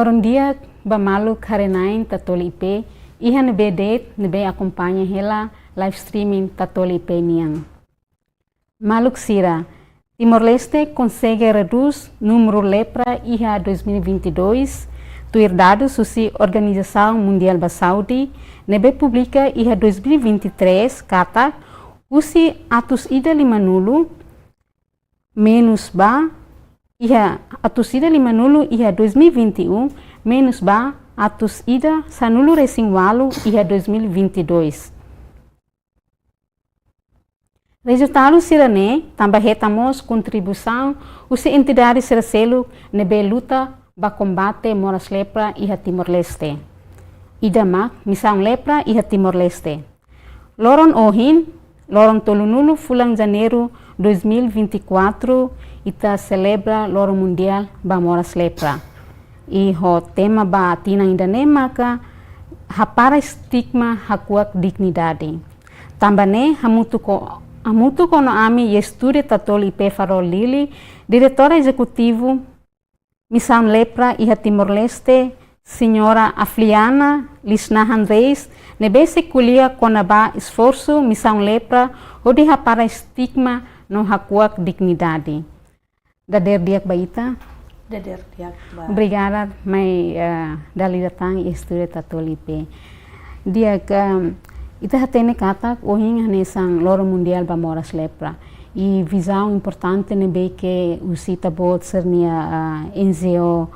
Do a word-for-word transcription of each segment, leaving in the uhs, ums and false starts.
Loron di'ak ba maluk haree-na'in Tatoli I P, iha ne'ebé de'it ne'ebé akompaña hela live streaming Tatoli I P nian. Maluk sira, Timor-Leste konsege redús númeru lepra iha dois mil e vinte e dois, tuir dadus husi Organizasaun Mundiál ba Saúde, ne'ebé publika iha dois mil e vinte e três katak, husi atus ida limanulu menus ba iha, atus ida limanulu iha dois mil e vinte e um, menus ba atus ida sanulu-resin-ualu iha dois mil e vinte e dois. Rezultadu sira-ne'e tanba hetan mós kontribuisaun husi entidade sira seluk ne'ebé luta ba kombate moras lepra iha Timor-Leste. Ida mak Misaun Lepra iha Timor-Leste. Loron ohin, loron tolunulu fulan Janeiru dois mil e vinte e quatro, ita selebra Loron Mundiál ba Moras Lepra. I ho tema ba tinan ida-ne'e maka hapara estigma, hakuak dignidade. Tanba ne'e hamutuk ho, hamutuk ho ami iha estúdiu Tatoli I P Farol Dili, Diretora Ezekutiva Misaun Lepra iha Timor-Leste, Señora Afliana Lisnahan Reis, ne'ebé sei ko'alia kona-ba esforsu Misaun Lepra hodi hapara estigma no hakuak dignidade. Dadeer di'ak ba ita. Dadeer di'ak ba. Obrigada mai, eh, dala ida tan iha estúdiu Tatoli I P. Di'ak, ehm, ita hatene katak ohin hanesan Loron Mundiál ba Moras Lepra. I vizaun importante ne'ebé ke husi ita-boot sira-nia, ah, N G O,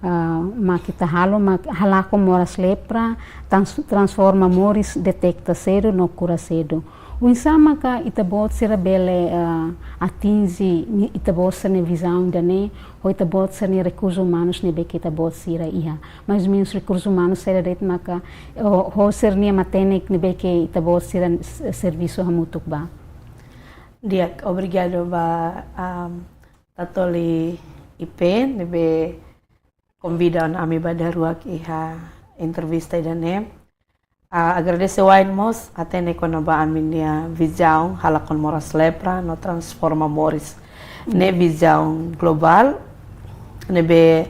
ah, mak ita halo, mak halakon moras lepra, trans-, transforma moris, deteta sedu no kura sedu. Oinsá maka ita-boot sira bele, ah, atinje ni-, ita-boot sira-nia vizaun ida-ne'e, ho ita-boot sira-nia rekursus umanus ne'ebé ke ita-boot sira iha. Mais ou menus rekursus umanus saida de'it maka, ho, ho sira-nia matenek ne'ebé ke ita-boot sira s-, servisu hamutuk ba. Di'ak, obrigadu ba, am, Tatoli I P ne'ebé konvida ona ami ba daruak iha entrevista ida-ne'e. Ah, agradese wa'in mós, hatene kona-ba ami-nia vizaun halakon moras lepra no transforma moris. Ne'e vizaun globál, ne'ebé,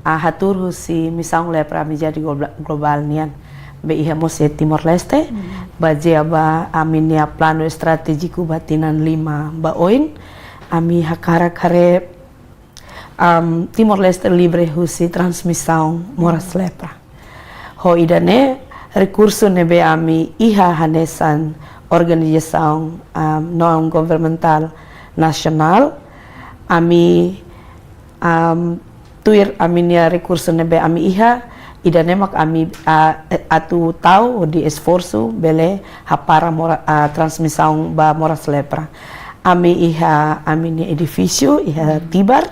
ah, hatuur husi Misaun Lepra Amizade Globa-, Globál nian. Ne'ebé iha mós iha Timor-Leste, bazeia ba ami-nia planu estratéjiku ba tinan lima ba oin, ami hakarak haree am, Timor-Leste livre husi transmisaun moras lepra. Ho ida-ne'e, rekursu ne'ebé ami iha hanesan organizasaun, am, non-governmental nasionál, ami, am, tuir ami-nia rekursu ne'ebé ami iha, ida-ne'e mak ami, a, e, atu tau hodi esforsu bele hapara mora-, a, transmisaun ba moras lepra. Ami iha ami-nia edifísiu, iha Tibar,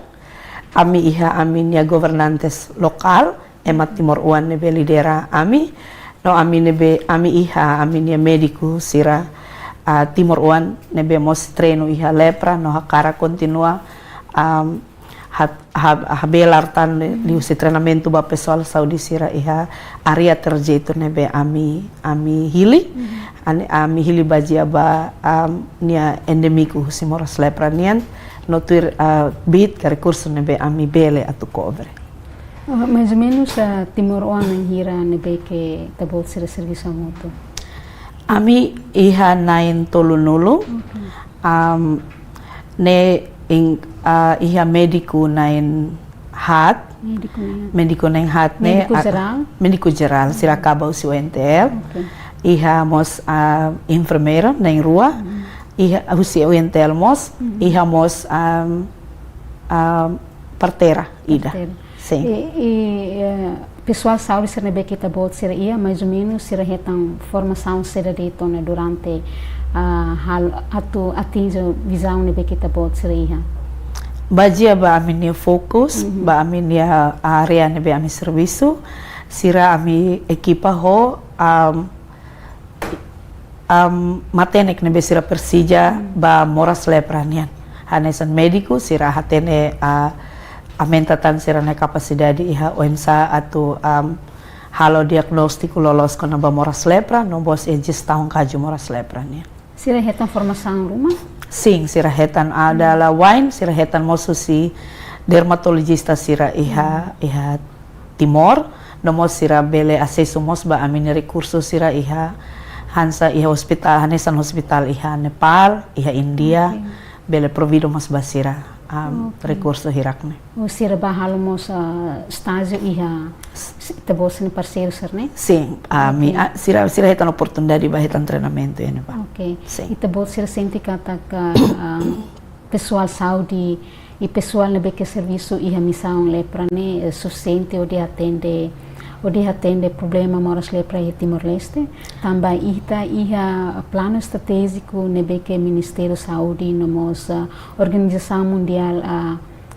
ami iha ami-nia governantes lokál, ema timoroan ne'ebé lidera ami, no ami ne'ebé, ami iha ami-nia médiku sira, ah, timoroan ne'ebé mós treinu iha lepra, no hakarak kontinua, am, ha-, ha-, habelar tan liuhusi treinamentu ba pesoál saúde sira iha área terjeitu ne'ebé ami, ami hili, ani-, ami hili bazeia ba, am, nia endémiku husi moras lepra nian, no tuir, ah, biit ka rekursu ne'ebé ami bele atu kobre. Ah, mais ou menus, ah, timoroan na'in hira ne'ebé ke ita-boot sira servisu hamutuk? Ami iha na'in tolunulu, am, ne'e in-, ah, iha médiku na'in haat, Médiku na'in haat. Médiku na'in haat ne'e, médiku ah, jerál? Médiku jerál, sira kaba husi U N T L. Oke. Iha mós, ah, enfermeira na'in rua, iha husi U N T L mós, iha mós, am, am, parteira ida. Parteira. Sin. I, i, eh, pesoál saúde sira ne'ebé ke ita-boot sira iha, mais ou menus sira hetan formasaun saida de'it ona durante, ah, hal-, atu atinje vizaun ne'ebé ke ita-boot sira iha? Bazeia ba ami-nia fokus, ba ami-nia área ne'ebé ami servisu, sira ami ekipa ho, am, am, matenek ne'ebé sira presiza ba moras lepra nian. Hanesan médiku sira hatene, ah, aumenta tan sira-nia kapasidade iha oinsá atu, am, halo diagnóstiku loloos kona-ba moras lepra, no mós iha jestaun kazu moras lepra nian. Sira hetan formasaun ruma? Sin, sira hetan, ah, dala wa'in, sira hetan mós husi dermatolojista sira iha, iha Timor, no mós sira bele asesu mós ba ami-nia rekursu sira iha, hanesan iha ospitál, hanesan ospitál iha Nepal, iha Índia, Oke. bele provide mós ba sira, ah, Oke. rekursu hirak ne'e. Ou sira bá halo mós, ah, estájiu iha s-, ita-boot sira-nia parseiru sira-ne'e? Sin, ami, Oke. ah, sira, sira hetan oportunidade ba hetan treinamentu iha ne'ebá. Oke. Sin. Ita-boot sira sente katak, ah, pesoál saúde i pesoál ne'ebé ke servisu iha misaun lepra ne'e, eh, sufisiente hodi atende, hodi atende problema moras lepra iha Timor-Leste? Tanba ita iha planu estratéjiku ne'ebé ke Ministériu Saúde no mós, ah, Organizasaun Mundiál, ah,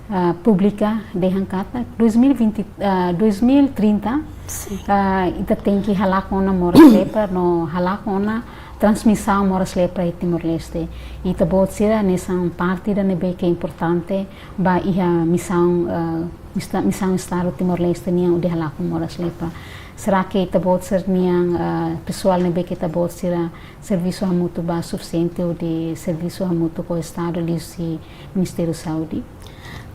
ah, publika dehan katak dois mil e vinte, ah, dois mil e trinta, Sin. ah, ita tenke halakon ona moras lepra no halakon ona transmisaun moras lepra iha Timor-Leste. Ita-boot sira hanesan parte ida ne'ebé ke importante ba iha misaun, ah, mista-, misaun Estadu Timor-Leste nian hodi halakon moras lepra. Será ke ita-boot sira-nian, ah, pesoál ne'ebé ke ita-boot sira servisu hamutuk ba sufisiente hodi servisu hamutuk ho Estadu liuhusi Ministériu Saúde?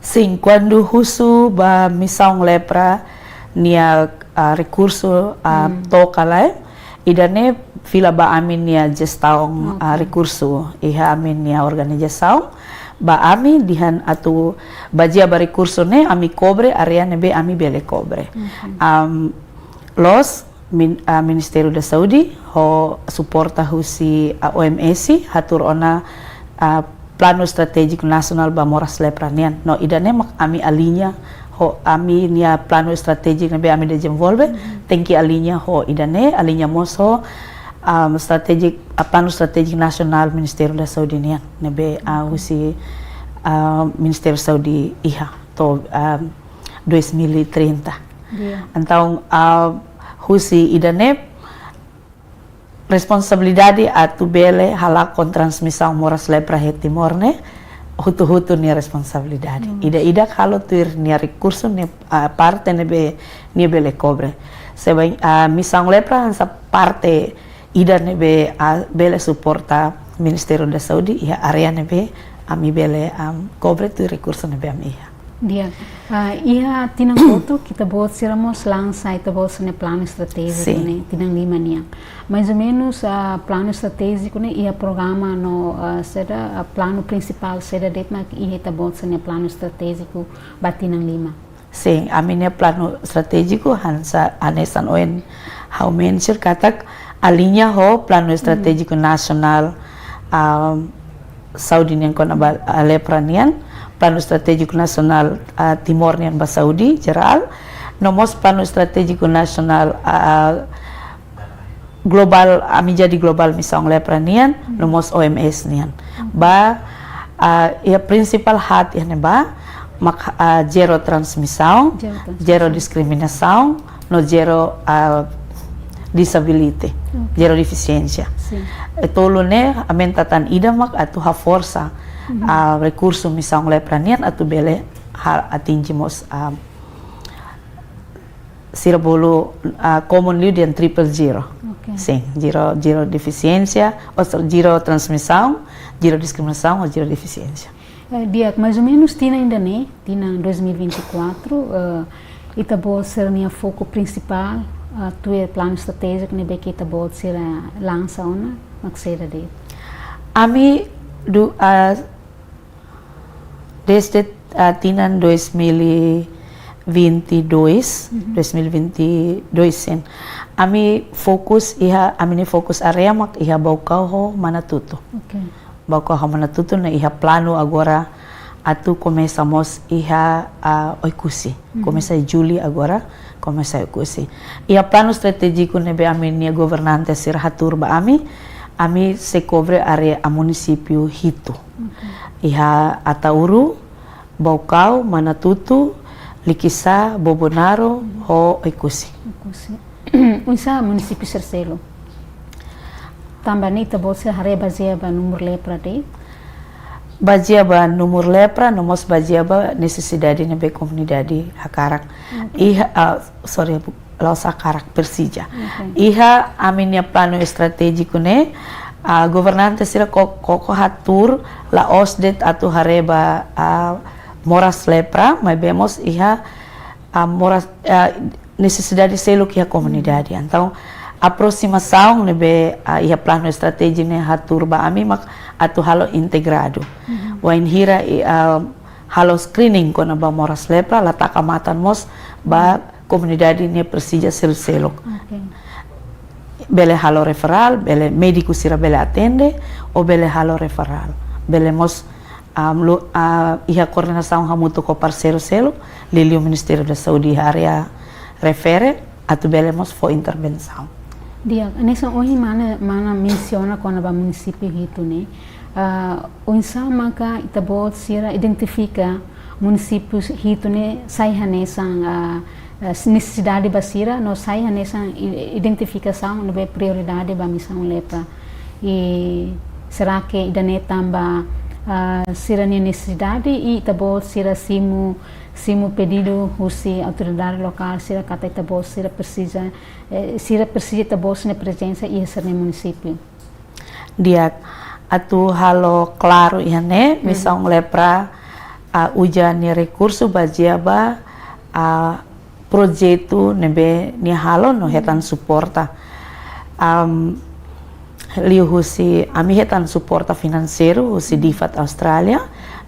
Sin, kuandu husu ba misaun lepra nia, ah, rekursu, ah, Hmm. toka lai, ida-ne'e fila ba ami-nia jestaun, ah, Oke. rekursu iha ami-nia organizasaun, ba ami dehan atu bazeia ba rekursu ne'e ami kobre área ne'ebé ami bele kobre. Oke. Am, loos, min-, ah, Ministériu da Saúde ho suporta husi, ah, O M S hatuur ona, ah, Planu Estratéjiku Nasionál ba Moras Lepra nian. No ida-ne'e mak ami aliña ho ami-nia planu estratéjiku ne'ebé ami dezenvolve, Mhm. tenke aliña ho ida-ne'e, aliña mós ho, ah, estratéjiku, ah, Planu Estratéjiku Nasionál Ministériu da Saúde nian, ne'ebé, ah, husi, ah, Ministériu Saúde iha to'o, ah, dois mil e trinta. Di'ak. Entaun, ah, husi ida-ne'e, responsabilidade atu bele halakon transmisaun moras lepra iha Timor ne'e hotu-hotu nia responsabilidade. Hmm. Ida-idak halo tuir nia rekursu ne'e, ah, parte ne'ebé nia bele kobre. Seba, ah, misaun lepra hanesan parte ida ne'ebé, ah, bele suporta Ministériu da Saúde iha área ne'ebé ami bele, am, kobre tuir rekursu ne'ebé ami iha. Di'ak. Ah, iha tinan kotuk ita-boot sira mós lansa ita-boot sira-nia planu estratéjiku Sin. ne'e, tinan lima nian. Mais ou menus, ah, planu estratéjiku ne'e iha programa no, ah, saida, ah, planu prinsipál saida de'it mak iha ita-boot sira-nia planu estratéjiku ba tinan lima? Sin, ami-nia planu estratéjiku hanesan, hanesan ohin ha'u mention katak aliña ho Planu Hmm. Estratéjiku Nasionál, ah, Saúde nian kona-ba, ah, lepra nian, Planu Estratéjiku Nasionál, ah, Timor nian ba saúde jerál, no mós Planu Estratéjiku Nasionál, ah, globál, ami jadi globál misaun lepra nian, Hmm. no mós O M S nian. Hmm. Ba, ah, iha prinsipál haat iha ne'ebá, mak, ah, zero transmisaun, Zero transmisaun. zero diskriminasaun, no zero, ah, disability, Oke. zero defisiénsia. Sin. E tolu ne'e, aumenta tan ida mak atu haforsa, Mhm. ah, rekursu misaun lepra nian atu bele ha-, atinje mós, ah, sira bolu, ah, common liu dehan triple zero. Oke. Sin, zero, zero defisiénsia, ou seja, zero transmisaun, zero diskriminasaun, ou zero defisiénsia. Eh, di'ak, mais ou menus tinan ida-ne'e, tinan dois mil e vinte e quatro, eh, ita-boot sira-nia foku prinsipál, eh, tuir planu estratéjiku ne'ebé ke ita-boot sira lansa ona, mak saida de'it? Ami du-, ah, desde, ah, tinan dois mil e vinte e dois, Mhm. dois mil e vinte e dois, sin. Ami fokus iha, ami-nia fokus área mak iha Baucau ho Manatuto. Oke. Baucau ho Manatuto ne'e iha planu agora atu komesa mós iha, ah, Oekusi. Mhm. Komesa Jullu agora, komesa Oekusi. Iha planu estratéjiku ne'ebé ami-nia governante sira hatuur ba ami, ami sei kobre área, ah, munisípiu hitu. Oke. Iha Ataúru, Baucau, Manatuto, Liquiçá, Bobonaro, Mhm. ho Oekusi. Oekusi. Oinsá munisípiu sira seluk? Tanba ne'e ita-boot sira haree bazeia ba númeru lepra de'it? Bazeia ba númeru lepra, no mós bazeia ba nesesidade ne'ebé komunidade hakarak. Oke. Iha, ah, sorry, bu-, la'ós hakarak, presiza. Oke. Iha ami-nia planu estratéjiku ne'e, ah, governante sira ko-, koko hatuur la'ós de'it atu haree ba, ah, moras lepra, maibé mós iha ah, moras, ah, nesesidade seluk iha komunidade. Entaun, aprosimasaun ne'ebé, ah, iha planu estratéjiku ne'e hatuur ba ami mak atu halo integradu. Wainhira, ah, halo screening kona-ba moras lepra, la taka matan mós ba komunidade nia presiza seluk-seluk. Bele halo referral, bele médiku sira bele atende, ou bele halo referral. Bele mós, ah, lu-, ah, iha koordenasaun hamutuk ho parseiru seluk, liuliu Ministériu da Saúde iha área refere, atu bele mós fó intervensaun. Di'ak, hanesan ohin mana, mana mensiona kona-ba munisípiu hitu ne'e. Ah, oinsá maka ita-boot sira identifika munisípiu hitu ne'e sai hanesan, ah, ah, nesesidade ba sira, no sai hanesan i-, identifikasaun ne'ebé prioridade ba misaun lepra. I será que ida-ne'e tanba, ah, sira-nia nesesidade i ita-boot sira simu, simu pedidu husi autoridade lokál sira katak ita-boot sira presiza, eh, sira presiza ita-boot sira-nia prezensa iha sira-nia munisípiu. Di'ak, atu halo klaru iha ne'e, misaun lepra, ah, uza nia rekursu bazeia ba, ah, projetu ne'ebé nia halo no hetan suporta. Am, liuhusi ami hetan suporta finanseiru husi DFAT Austrália,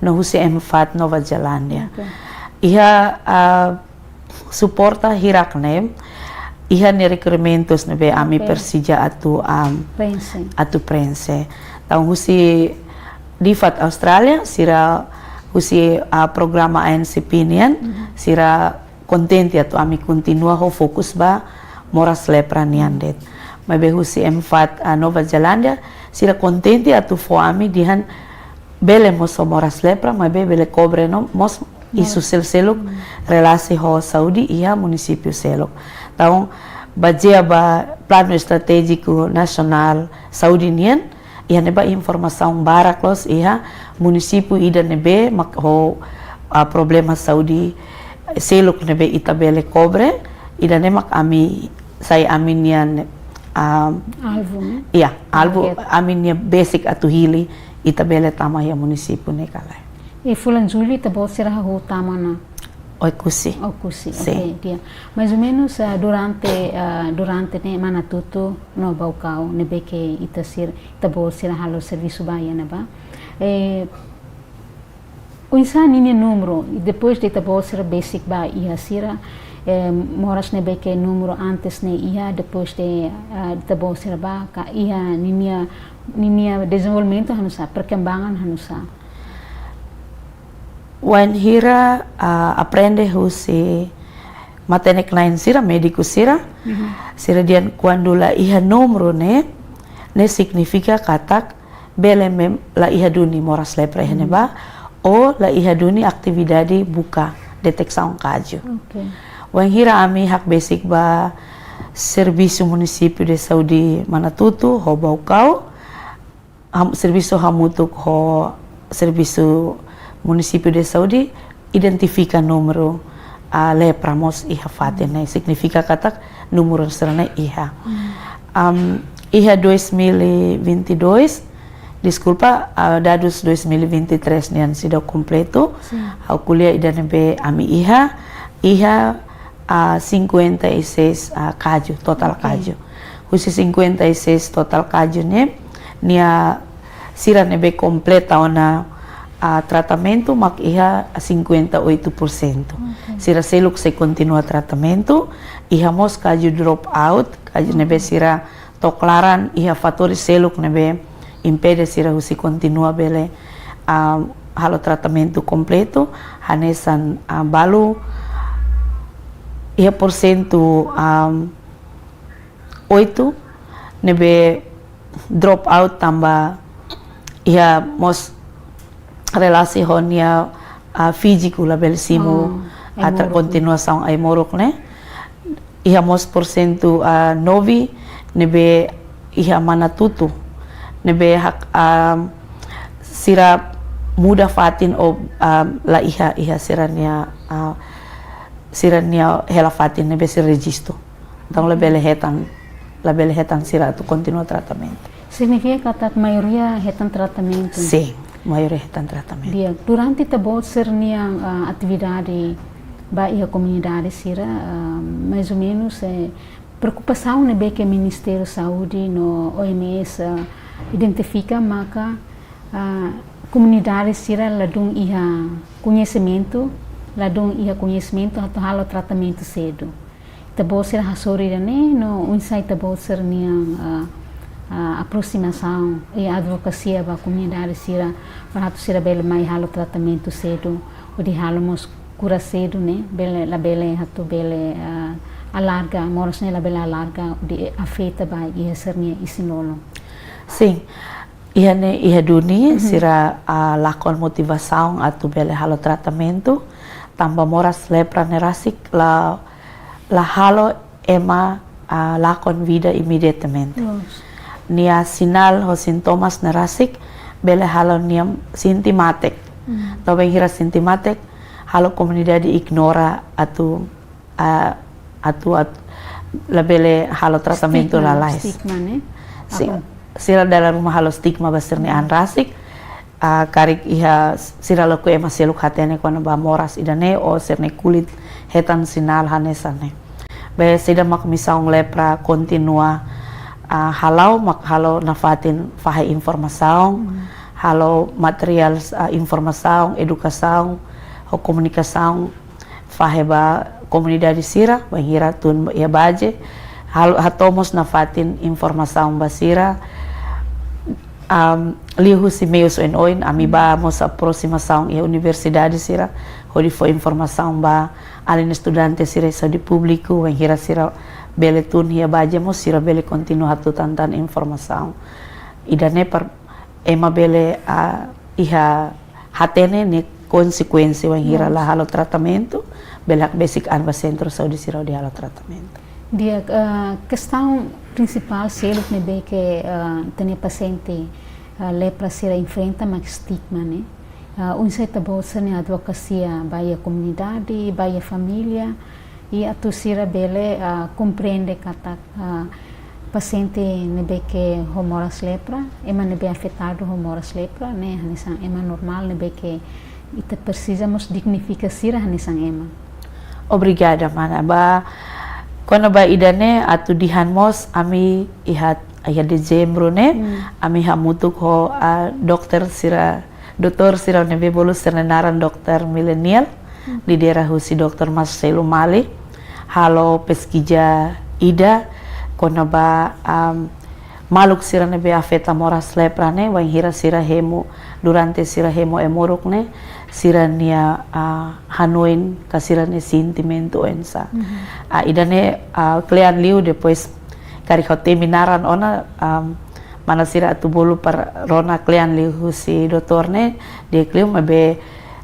no husi MFAT Nova Zelándia. Iha, ah, suporta hirak ne'e, iha nia rekrumentus ne'ebé ami presiza atu, am, atu preenxe. Entaun husi DFAT Austrália, sira husi, ah, programa ANCP nian, sira kontente atu ami kontinua ho fokus ba moras lepra nian de'it. Maibé husi MFAT, ah, Nova Zelándia, sira kontente atu fó ami dehan bele mós ho moras lepra, maibé bele kobre no mós isu seluk-seluk relasi ho saúde iha munisípiu seluk. Entaun, bazeia ba planu estratéjiku nasionál saúde nian, iha ne'ebá informasaun barak loos iha munisípiu ida ne'ebé mak ho, ah, problema saúde seluk ne'ebé ita bele kobre, ida-ne'e mak ami sai ami-nian, ah, alvu, ne'e? Iya, alvu, ami-nia besik atu hili ita bele tama iha munisípiu ne'e ka lae. I fulan Jullu ita-boot sira hahú tama ona Oekusi. Oekusi, sin. Oke, di'ak. Mais ou menus, ah, durante, ah, durante ne'e Manatutu no Baucau ne'ebé ke ita sir-, ita-boot sira halo servisu ba iha ne'ebá. Eh, oinsá ninia númeru, depois de ita-boot sira besik ba iha sira, eh, moras ne'ebé ke númeru antes ne'e iha, depois de, ah, ita-boot sira bá, ka iha ninia, ninia dezenvolvimentu hanusá, perkembangan hanusá? Wainhira, ah, aprende husi matenek-na'in sira, médiku sira, sira dehan kuandu la iha númeru ne'e, ne'e signifika katak bele mem la iha duni moras lepra iha ne'ebá, ou la iha duni atividade buka deteksaun kaju. Oke. Wainhira ami hakbesik ba Servisu Munisípiu de Saúde Manatutu ho Baucau, ham-, servisu hamutuk ho Servisu Munisípiu de Saúde, identifika númeru, ah, lepra mós iha fatin ne'e, signifika katak númeru sira-ne'e iha. Am, iha dois mil e vinte e dois, deskulpa, ah, dadus dois mil e vinte e três nian seidauk kompletu. Sin. Ha'u ko'alia ida ne'ebé ami iha, iha, ah, cinquenta e seis, ah, kaju, totál kaju. Husi cinquenta e seis totál kaju ne'e, nia sira ne'ebé kompleta ona, ah, tratamentu mak iha cinquenta e oito por cento. Oke. Sira seluk sei kontinua tratamentu, iha mós kaju drop out, kaju ne'ebé sira to'o klaran iha fatór seluk ne'ebé impede sira husi kontinua bele, ah, halo tratamentu kompletu, hanesan, ah, balu iha porsentu, ah, oito ne'ebé drop out tanba iha mós relasi ho nia, ah, fíziku labele simu, oh, atra ai-moruk. Kontinuasaun ai-moruk ne'e. Iha mós porsentu, ah, nove ne'ebé iha Manatutu ne'ebé hak, ah, sira muda fatin ou, ah, la iha, iha sira-nia, ah, sira-nia hela fatin ne'ebé sira rejistu. Entaun labele hetan, labele hetan sira atu kontinua tratamentu. Signifika katak maioria hetan tratamentu? Sin, maioria hetan tratamentu. Di'ak, durante ita-boot sira-nia, ah, atividade ba iha komunidade sira, ah, mais ou menus, eh, preokupasaun ne'ebé ke Ministériu Saúde no O M S, ah, identifika maka, ah, komunidade sira ladún iha koñesimentu, ladún iha koñesimentu atu halo tratamentu sedu. Ita-boot sira hasoru ida-ne'e no oinsá ita-boot sira-nian, ah, ah, aproximasaun i advokasia ba komunidade sira, para atu sira bele mai halo tratamentu sedu, hodi halo mós kura sedu ne'e, bele, labele atu bele, ah, alarga, moras ne'e labele alarga hodi afeta ba iha sira-nia isin-lolon. Sin, iha ne'e, iha duni, mhm, sira, ah, lakon motivasaun atu bele halo tratamentu, tanba moras lepra ne'e rasik la, la halo ema, ah, lakon vida imediatamente. Loos. Nia sinál ho sintomas ne'e rasik bele halo nia sente matek. Hmm. Entaun bainhira sente matek, halo komunidade ignora atu, ah, atu, atu labele halo tratamentu. Stigma, lalais. Stigma, ne'e? Sin. Apa? Sira dala ruma halo stigma ba sira-nia an rasik. Ah, karik iha sira lakohi ema seluk hatene kona-ba moras ida-ne'e ou sira-nia kulit hetan sinál hanesan ne'e. Be saida mak misaun lepra kontinua, ah, hala'o mak halo nafatin fahe informasaun, hmm, halo materiál, ah, informasaun, edukasaun, ho komunikasaun, fahe ba komunidade sira, bainhira tun iha baze, hal-, hato'o mós nafatin informasaun ba sira, am, liuhusi meius oin-oin, ami, hmm, bá mós aproximasaun iha universidade sira, hodi fó informasaun ba alin estudante sira iha saúde públiku, bainhira sira bele tun iha baze mós sira bele kontinua hatutan tan informasaun. Ida-ne'e para ema bele, ah, iha hatene nia konsekuénsia bainhira, loos, la halo tratamentu, bele hakbesik an ba sentru saúde sira hodi halo tratamentu. Di'ak, eh, kestaun prinsipál seluk ne'ebé ke, eh, ita-nia pasiente, eh, lepra sira enfrenta mak stigma, ne'e. Eh, oinsá ita-boot sira-nia advokasia ba iha komunidade, ba iha família, i atu sira bele, ah, komprende katak, ah, pasiente ne'ebé ke ho moras lepra, ema ne'ebé afetadu ho moras lepra, ne'e hanesan ema normál ne'ebé ke ita presiza mós dignifika sira hanesan ema. Obrigada, mana. Ba, kona-ba ida-ne'e atu dehan mós ami iha, iha Dezembru ne'e, hmm, ami hamutuk ho, ah, dokter sira, doutór sira ne'ebé bolu sira-nia naran dokter milenial, lidera husi dokter Marcelo Mali, halo peskiza ida kona-ba, am, maluk sira ne'ebé afeta moras lepra ne'e, bainhira sira hemu, durante sira hemu ai-moruk ne'e, sira-nia, ah, hanoin ka sira-nia sentimentu oinsá. Mhm. Ah, ida-ne'e, ah, kle'an liu depois karik ha'u temi naran ona, am, mana sira atu bolu para rona kle'an liuhusi doutór ne'e, di'ak liu maibé,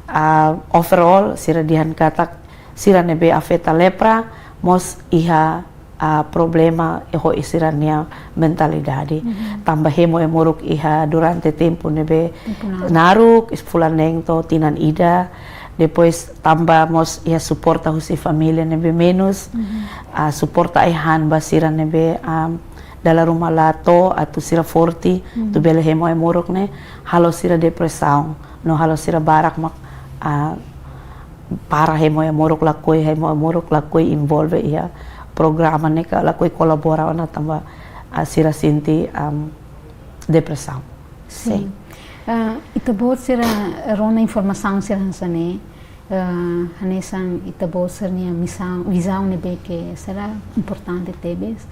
ah, overall sira dehan katak sira ne'ebé afeta lepra mós iha, ah, problema ho sira-nia mentalidade. Mhm. Tanba hemu ai-moruk iha durante tempu ne'ebé, tempu naruk, naruk, fulan neen to'o tinan ida. Depois tanba mós iha suporta husi família ne'ebé menus, mhm, ah, suporta ai-han ba sira ne'ebé, ah, dala ruma la to'o atu sira forte, hmm, atu bele hemu ai-moruk ne'e, halo sira depresaun, no halo sira barak mak, ah, para hemu ai-moruk, lakohi hemu ai-moruk, lakohi envolve iha programa ne'e ka lakohi kolabora ona tanba, ah, sira sente, am, depresaun. Sin. Sin. Ah, ita-boot sira rona informasaun sira hanesan ne'e, eh, hanesan ita-boot sira-nia misaun, vizaun ne'ebé ke sira importante tebes.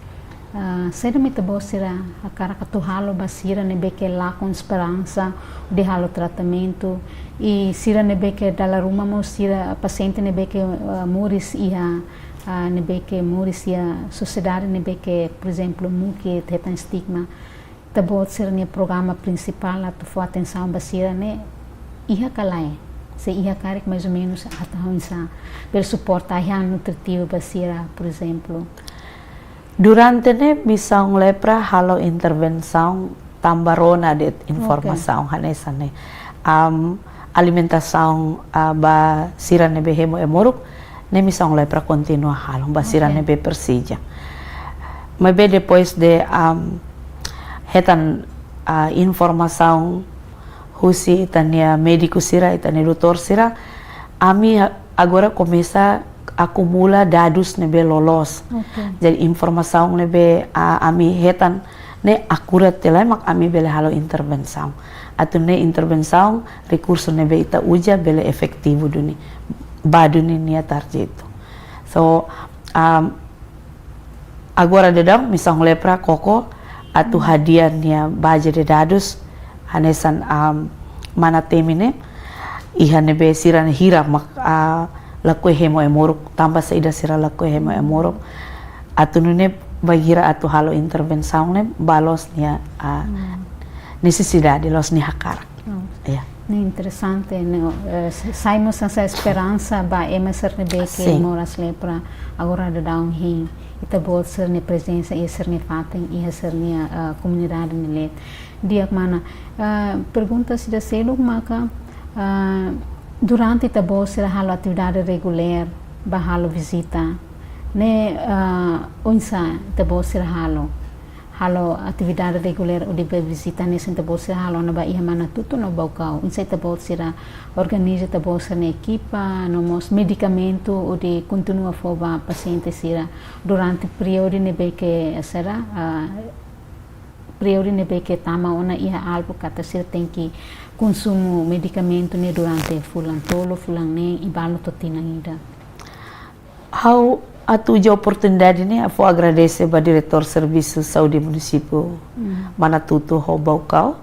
Eh, saida mak ita-boot sira hakarak atu halo ba sira ne'ebé ke lakon esperansa hodi halo tratamentu, i sira ne'ebé ke dala ruma mós sira pasiente ne'ebé ke, eh, moris iha, ah, ne'ebé ke moris iha sosiedade ne'ebé ke, por ezemplu, muke, hetan stigma. Ita-boot sira-nia programa prinsipál atu fó atensaun ba sira ne'e iha ka lae? Se iha karik mais ou menus atu halo oinsá? Bele suporta ai-han nutritivu ba sira, por ezemplu. Durante ne'e misaun lepra halo intervensaun tanba rona de'it informasaun, ok, hanesan ne'e. Am, alimentasaun, ah, ba sira ne'ebé hemu ai-moruk, ne'e misaun lepra kontinua halo ba sira, ok, ne'ebé presiza. Maibé depois de, am, hetan, ah, informasaun husi ita-nia médiku sira, ita-nia doutór sira, ami, ah, agora komesa akumula dadus ne'ebé loloos. Oke. Jadi informasaun ne'ebé, ah, ami hetan ne'e akurat tiha lai mak ami bele halo intervensaun. Atu nune'e intervensaun, rekursu ne'ebé ita uza bele efetivu duni, ba duni nia target. So, um, agora daudaun misaun lepra koko atu hadi'a nia baze de dadus hanesan, um, mana temi ne'e, iha ne'ebé sira-ne'e hira mak, ah, lakohi hemu ai-moruk, tanba saida sira lakohi hemu ai-moruk. Atu nune'e bainhira atu halo intervensaun ne'e ba loos nia, ah, nesesidade, loos nia hakarak. Oh. Ya. Ne'e interesante, ne'e, eh, s-, sai mós hanesan esperansa ba ema sira ne'ebé ke moras lepra agora daudaun hein. Ita-boot sira-nia prezensa iha sira-nia fatin, iha sira-nia, eh, komunidade ne'e leet. Di'ak mana, eh, pergunta ida seluk maka, eh, durante ita-boot sira halo atividade regulár, ba halo vizita ne'e, eh, oinsá ita-boot sira halo? Halo atividade regulár hodi bá vizita ne'e, oinsá ita-boot sira halo ona ba iha Manatuto no Baucau? Oinsá ita-boot sira organiza ita-boot sira-nia ekipa, no mós medikamentu hodi kontinua fó ba pasiente sira durante períodu ne'ebé ke sira, ah, períodu ne'ebé ke tama ona iha alvu katak sira tenke konsumu medikamentu ne'e durante fulan tolu, fulan neen, i balu to'o tinan ida? Ha'u atu uza oportunidade ne'e, ha'u fó agradese ba Diretór Servisu Saúde Munisípiu Manatuto ho Baucau.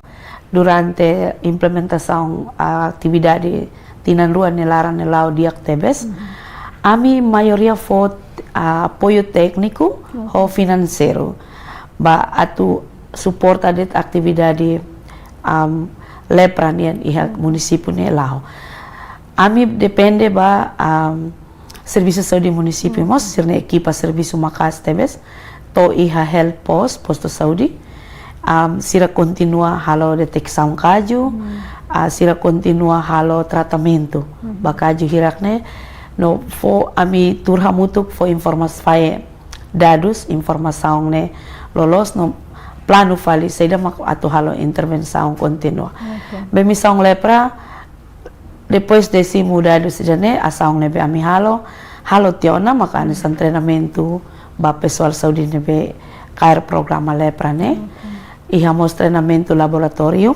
Durante implementasaun atividade tinan rua nia laran ne'e la'o di'ak tebes. Ami maioria fó, ah, apoiu tékniku ho finanseiru ba atu suporta de'it atividade, am, lepra nian iha munisípiu ne'e la'o. Ami depende ba, am, Servisu Saúde Munisípiu mós, sira-nia ekipa servisu maka'as tebes, to'o iha health post, postu saúde, am, sira kontinua halo deteksaun kaju, ah, sira kontinua halo tratamentu ba kaju hirak ne'e, no fó ami tuur hamutuk fó informas-, fahe dadus, informasaun ne'e loloos no planu fali saida mak atu halo intervensaun kontinua. Oke. Ba misaun lepra, depois de simu dadus ida-ne'e, asaun ne'ebé ami halo, halo tiha ona maka hanesan treinamentu ba pesoál saúde ne'ebé kaer programa lepra ne'e. Oke. Iha mós treinamentu laboratóriu,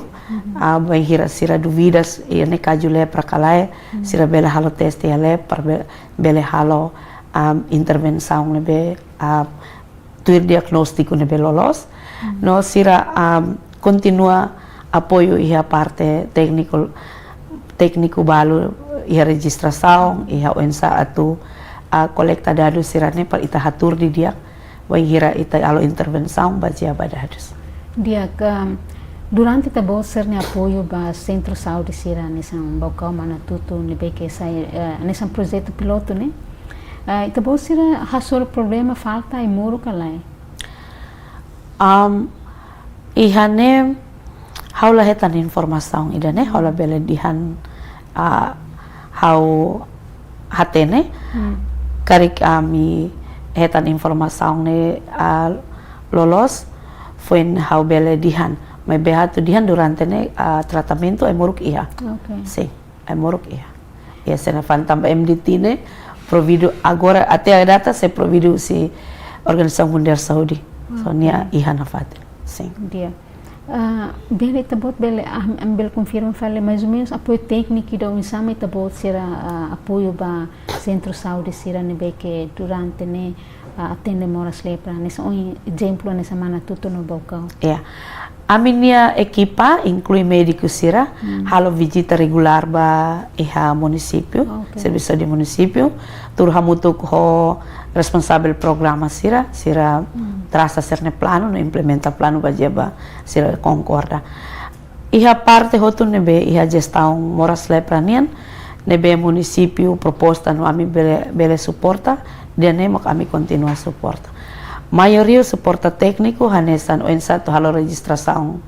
ah, bainhira sira dúvidas iha ne'e kaju lepra ka lae, sira bele halo teste iha lab para be-, bele halo, ah, intervensaun ne'ebé, ah, tuir diagnóstiku ne'ebé loloos. No sira, am, kontinua apoiu iha parte tékniku, tékniku balu iha rejistrasaun, iha oinsá atu, ah, kolekta dadus sira-ne'e para ita hatuur didi'ak, bainhira ita halo intervensaun bazeia ba dadus. Di'ak, am, durante ita-boot sira-nia apoiu ba sentru saúde sira hanesan Baucau, Manatuto, ne'ebé ke sai, eh, hanesan projetu pilotu ne'e, eh, ita-boot sira hasoru problema falta ai-moruk ka lae? Am, iha ne'e ha'u la hetan informasaun ida-ne'e, ha'u labele dehan, ah, ha'u hatene. Karik ami hetan informasaun ne'e, ah, loloos, foin ha'u bele dehan. Maibé atu dehan durante ne'e, ah, tratamentu ai-moruk iha. Oke. Sin. Ai-moruk iha. Iha sira-nia fatin tanba M D T ne'e providu agora até a data sei providu husi Organizasaun Mundiál Saúde. So, nia iha nafatin. Sin. Di'ak. Ah, bele ita-boot bele, ah, ami bele konfirma fali mais ou menus apoiu tékniku ida oinsá mak ita-boot sira, ah, apoiu ba sentru saúde sira ne'ebé ke durante ne'e, ah, atende moras lepra. Hanesan ohin ezemplu hanesan Manatuto no Baucau. Ya. Ami-nia ekipa inklui médiku sira, halo vizita regulár ba iha munisípiu, servisu saúde munisípiu, tuur hamutuk ho responsavel programa sira, sira trasa sira-nia planu, no implementa planu bazeia ba sira konkorda. Iha parte hotu ne'ebé iha jestaun moras lepra nian, ne'ebé munisípiu proposta no ami bele, bele suporta, ida-ne'e mak ami kontinua suporta. Maioria suporta tékniku, hanesan oinsá atu halo rejistrasaun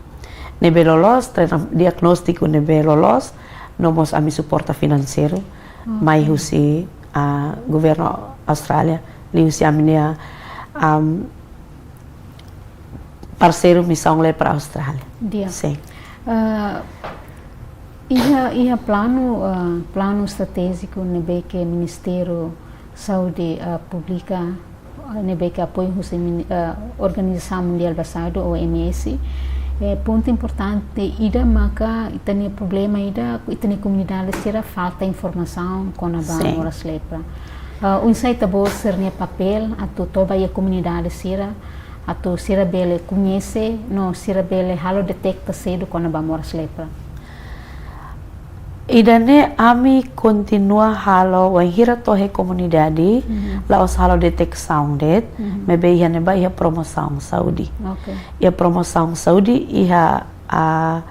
ne'ebé loloos, treina-, diagnóstiku ne'ebé loloos, no mós ami suporta finanseiru, mai husi, ah, governu Austrália, liuhusi ami-nia, am, parseiru Misaun Lepra Austrália. Di'ak. Sin. Eh, Iha, iha planu, ah, planu estratéjiku ne'ebé ke Ministériu Saúde, ah, publika, ah, ne'ebé ke apoiu husi mini-, ah, Organizasaun Mundiál ba Saúde, O M S. Eh, pontu importante ida maka ita-nia problema ida, ita-nia komunidade sira falta informasaun kona-ba Sin. moras lepra. Ah, oinsá ita-boot sira-nia papél atu toba iha komunidade sira, atu sira bele koñese, no sira bele halo deteta sedu kona-ba moras lepra. Ida-ne'e ami kontinua halo wainhira to'o iha komunidade, Mhm. la'ós halo deteksaun de'it, Mhm. maibé iha ne'ebá iha promosaun saúde. Oke. Iha promosaun saúde, iha, ah,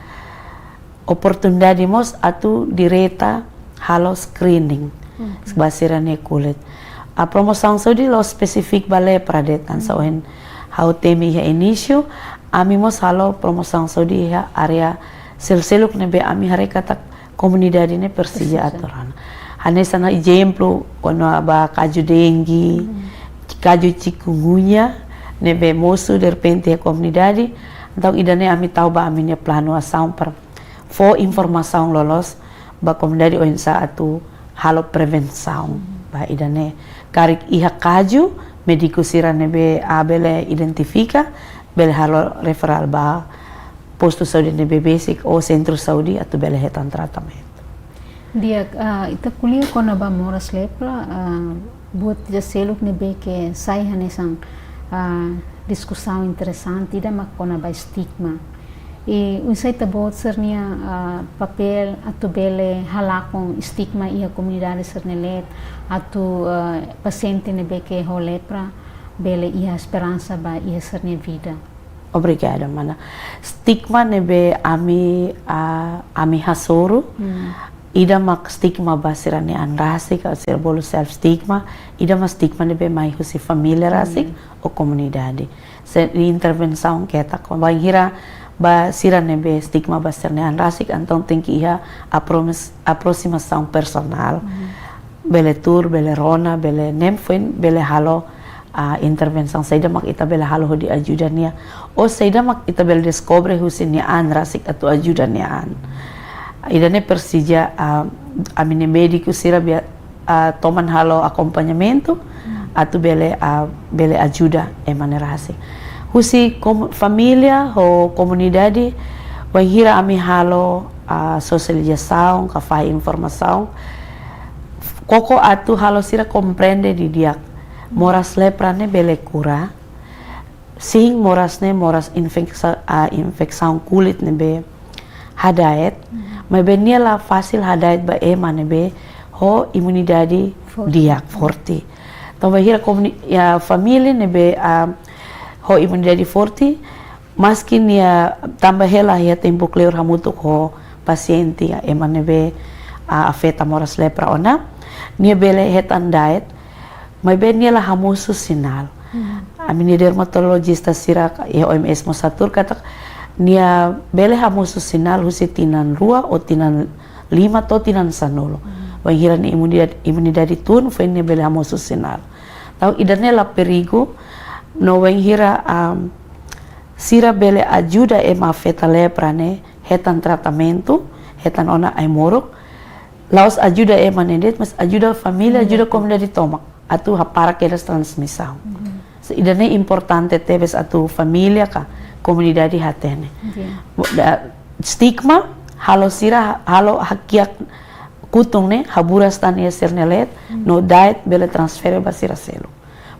oportunidade mós atu direta halo screening Oke. ba sira-nia kulit. Ah, promosaun saúde la'ós espesífiku ba lepra de'it, hanesan Mhm. ohin ha'u temi iha inísiu, ami mós halo promosaun saúde iha área seluk-seluk ne'ebé ami haree katak komunidade ne'e presiza Presiza. atu rona. Hanesan ezemplu, kona-ba kaju dengue, Hmm. kaju chikungunya, ne'ebé mosu derrepente iha komunidade, entaun ida-ne'e ami tau ba ami-nia planu asaun para fó informasaun loloos ba komunidade oinsá atu halo prevensaun. Hmm. Ba ida-ne'e karik iha kaju, médiku sira ne'ebé bele identifika, bele halo referral ba postu saúde ne'ebé besik ou sentru saúde atu bele hetan tratamentu. Di'ak, ah, ita ko'alia kona-ba moras lepra, ah, buat ida seluk ne'ebé ke sai hanesan, ah, diskusaun interesante, ida mak kona-ba estigma. I oinsá ita-boot sira-nia, ah, papél atu bele halakon estigma iha komunidade sira-ne'e leet, atu, ah, pasiente ne'ebé ke ho lepra bele iha esperansa ba iha sira-nia vida. Obrigada, mana. Estigma ne'ebé ami, ah, ami hasoru, Hmm. ida mak estigma ba sira-nia an rasik, ka sira bolu self stigma, ida mak estigma ne'ebé mai husi família rasik, Hmm. ou komunidade. Se intervensaun ketak, wainhira ba sira ne'ebé estigma ba sira-nia an rasik, entaun tenke iha apromis-, aprosimasaun personál. Hmm. Bele tuur, bele rona, bele nem foin, bele halo, ah, intervensaun saida mak ita bele halo hodi ajuda nia. Ou saida mak ita bele deskobre husi nia an rasik atu ajuda nia an. Ida-ne'e presiza, ah, ami-nia médiku sira bele, ah, toman halo akompañamentu, atu bele, ah, bele ajuda ema ne'e rasik. Husi kom-, família ho komunidade, wainhira ami halo, ah, sosializasaun, ka fahe informasaun, koko atu halo sira komprende didi'ak. Moras lepra ne'e bele kura. Sin, moras ne'e moras infeksa-, ah, infesaun kulit ne'ebé hada'et. Maibé nia la fasil hada'et ba ema ne'ebé ho imunidade Forte. di'ak, forte. Tanba hira komuni-, ya, família ne'ebé, ah, ho imunidade forte, maski nia tanba hela iha tempu kleur hamutuk ho pasiente, ya, ema ne'ebé, ah, afeta moras lepra ona, nia bele hetan da'et, maibé nia la hamosu sinál. Hmm. Ami-nia dermatolojista sira iha O M S mós hatuur katak nia bele hamosu sinál husi tinan rua ou tinan lima to'o tinan sanulu. Hmm. Wainhira nia imunidade, imunidade tun, foin nia bele hamosu sinál. Entaun ida-ne'e la perigu, no wainhira, am, sira bele ajuda ema afeta lepra ne'e hetan tratamentu, hetan ona ai-moruk, la'ós ajuda ema ne'e de'it, mas ajuda família, ajuda Ajuda. komunidade tomak, atu hapara kedas transmisaun. Mhm. Se ida-ne'e importante tebes atu família ka komunidade hatene. Oke. Bo-, da-, estigma halo sira, halo hakiak kutun ne'e haburas tan iha sira-nia leet, Hmm. no da'et bele transfere ba sira seluk.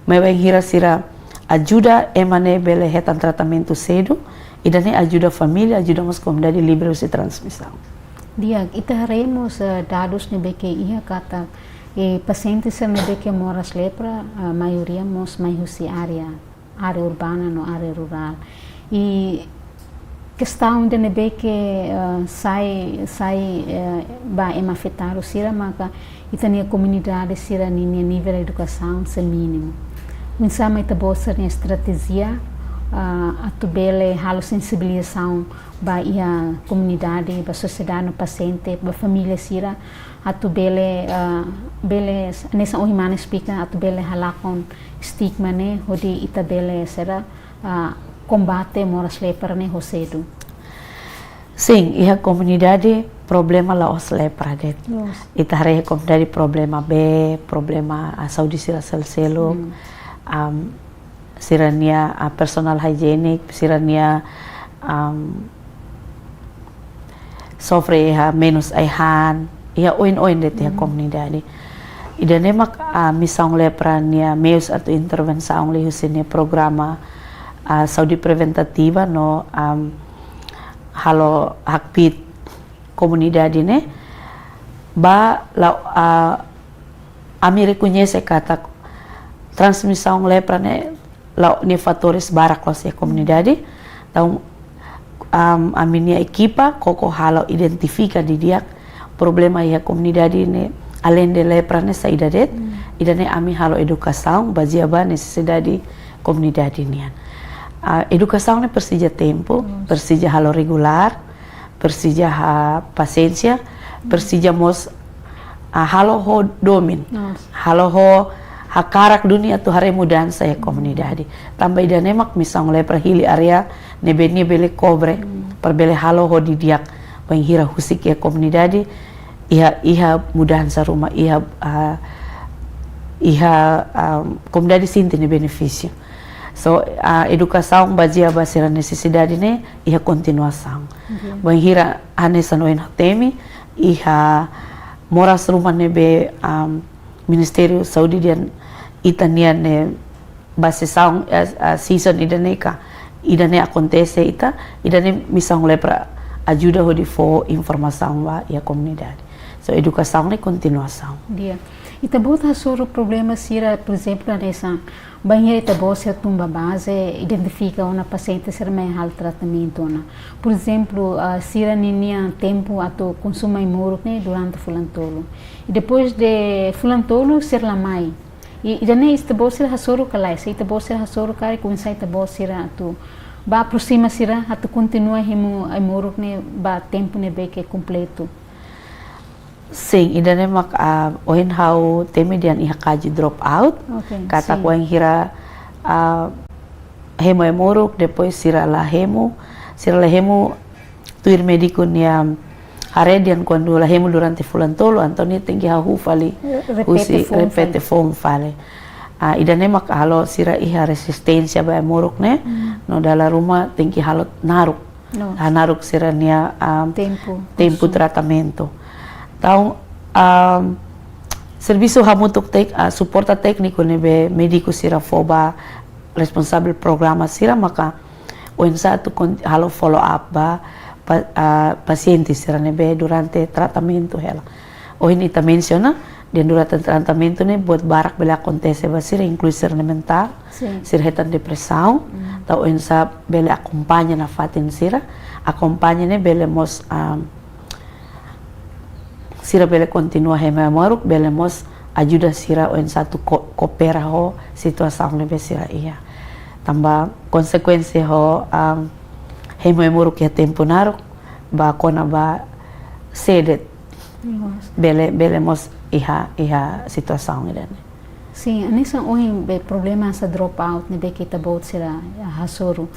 Maibé wainhira sira ajuda ema ne'e bele hetan tratamentu sedu, ida-ne'e ajuda família, ajuda mós komunidade livre husi transmisaun. Di'ak, ita haree mós, eh, dadus ne'ebé ke iha katak, eh, pasiente sira ne'ebé ke moras lepra, eh, maioria mós mai husi área, área urbana no área rurál. I kestaun ida ne'ebé ke, eh, sai, sai, eh, ba ema afetadu sira maka ita-nia komunidade sira-nia nivel edukasaun sei mínimu. Oinsá mak ita-boot sira-nia estratéjia, ah, atu bele halo sensibilizasaun ba iha komunidade, ba sosiedade no pasiente, ba família sira, atu bele, ah, bele, hanesan ohin mana esplika, atu bele halakon estigma ne'e, hodi ita bele sira, ah, kombate moras lepra ne'e ho sedu. Sin, iha komunidade, Problema la'ós lepra de'it. Loos. Ita haree komunidade problema bee, problema, ah, saúde sira seluk-seluk, hmm, am, sira-nia, ah, personal hygiene, sira-nia, am, sofre iha menus ai-han, iha oin-oin de'it iha, hmm, komunidade. Ida-ne'e mak, ah, misaun lepra nia meius atu intervensaun liuhusi nia programa, ah, saúde preventativa no, am, halo hakbiit komunidade ne'e, ba la, ah, ami rekoñese katak transmisaun lepra ne'e la'o nia fatores barak loos iha komunidade. Entaun, am, ami-nia ekipa koko halo identifika didi'ak problema iha komunidade ne'e, aleinde lepra ne'e saida de'it, hmm, ida-ne'e ami halo edukasaun bazeia ba nesesidade komunidade nian. Ah, edukasaun ne'e presiza tempu, hmm, presiza halo regulár, presiza iha pasiénsia, presiza mós, ah, halo ho domin. Nos. Halo ho hakarak duni atu haree mudansa iha komunidade. Tanba ida-ne'e mak misaun lepra hili área ne'ebé nia bele kobre, hmm, para bele halo ho didi'ak bainhira husik iha komunidade, iha, iha mudansa ruma, iha, ah, iha, ah, komunidade sente nia benefísiu. So, ah, edukasaun bazeia ba sira nesesidade ne'e iha kontinuasaun. Oke. Bainhira hanesan ohin ha'u temi, iha moras ruma ne'ebé, am, Ministériu Saúde dehan ita-nian ne'e ba sesaun, eh, eh, season ida-ne'e ka, ida-ne'e akontese ita, ida-ne'e misaun lepra ajuda hodi fó informasaun ba iha komunidade. So, edukasaun ne'e kontinuasaun. Di'ak. Ita-boot hasoru problema sira, por ezemplu, hanesan bainhira ita-boot sira tun ba baze, identifika ona pasiente sira mai halo tratamentu ona. Por ezemplu, ah, sira ninia tempu atu konsumu ai-moruk ne'e durante fulan tolu. I depois de fulan tolu, sira la mai. I, ida-ne'e ita-boot sira hasoru ka lae, se ita-boot sira hasoru karik oinsá ita-boot sira atu ba aproxima sira atu kontinua hemu ai-moruk ne'e ba tempu ne'ebé ke kompletu. Sin, ida-ne'e mak, ah, ohin ha'u temi dehan iha kazu drop out. Oke, katak sin. Wainhira, ah, hemu ai-moruk, depois sira la hemu, sira la hemu tuir médiku nia haree dehan kuandu la hemu durante fulan tolu, entaun nia tenke hahú fali, repete husi, foun repete fali. Foun fali. Ah, ida-ne'e mak halo sira iha rezisténsia ba ai-moruk ne'e, hmm, no dala ruma tenke halo naruk. No. Hanaruk sira-nia, ah, tempu, tempu konsumu. Tratamentu. Entaun, ah, servisu hamutuk tek-, ah, suporta tékniku ne'ebé médiku sira fó ba responsavel programa sira maka oinsá atu kon-, halo follow up ba, pa-, ah, pasiente sira ne'ebé durante tratamentu hela. Ohin ita mensiona, dehan durante tratamentu ne'e buat barak bele akontese ba sira, inklui sira-nia mentál, sin, sira hetan depresaun, mm, entaun oinsá bele akompaña nafatin sira, akompaña ne'e bele mós, ah, sira bele kontinua hemu ai-moruk, bele mós ajuda sira oinsá atu ko-, koopera ho situasaun ne'ebé sira iha. Tanba konsekuénsia ho, ah, hemu ai-moruk iha tempu naruk, ba kona-ba sé de'it. Loos. Bele, bele mós iha, iha situasaun ida-ne'e. Sin, hanesan ohin be problema hanesan drop out ne'ebé ke ita-boot sira, ah, hasoru.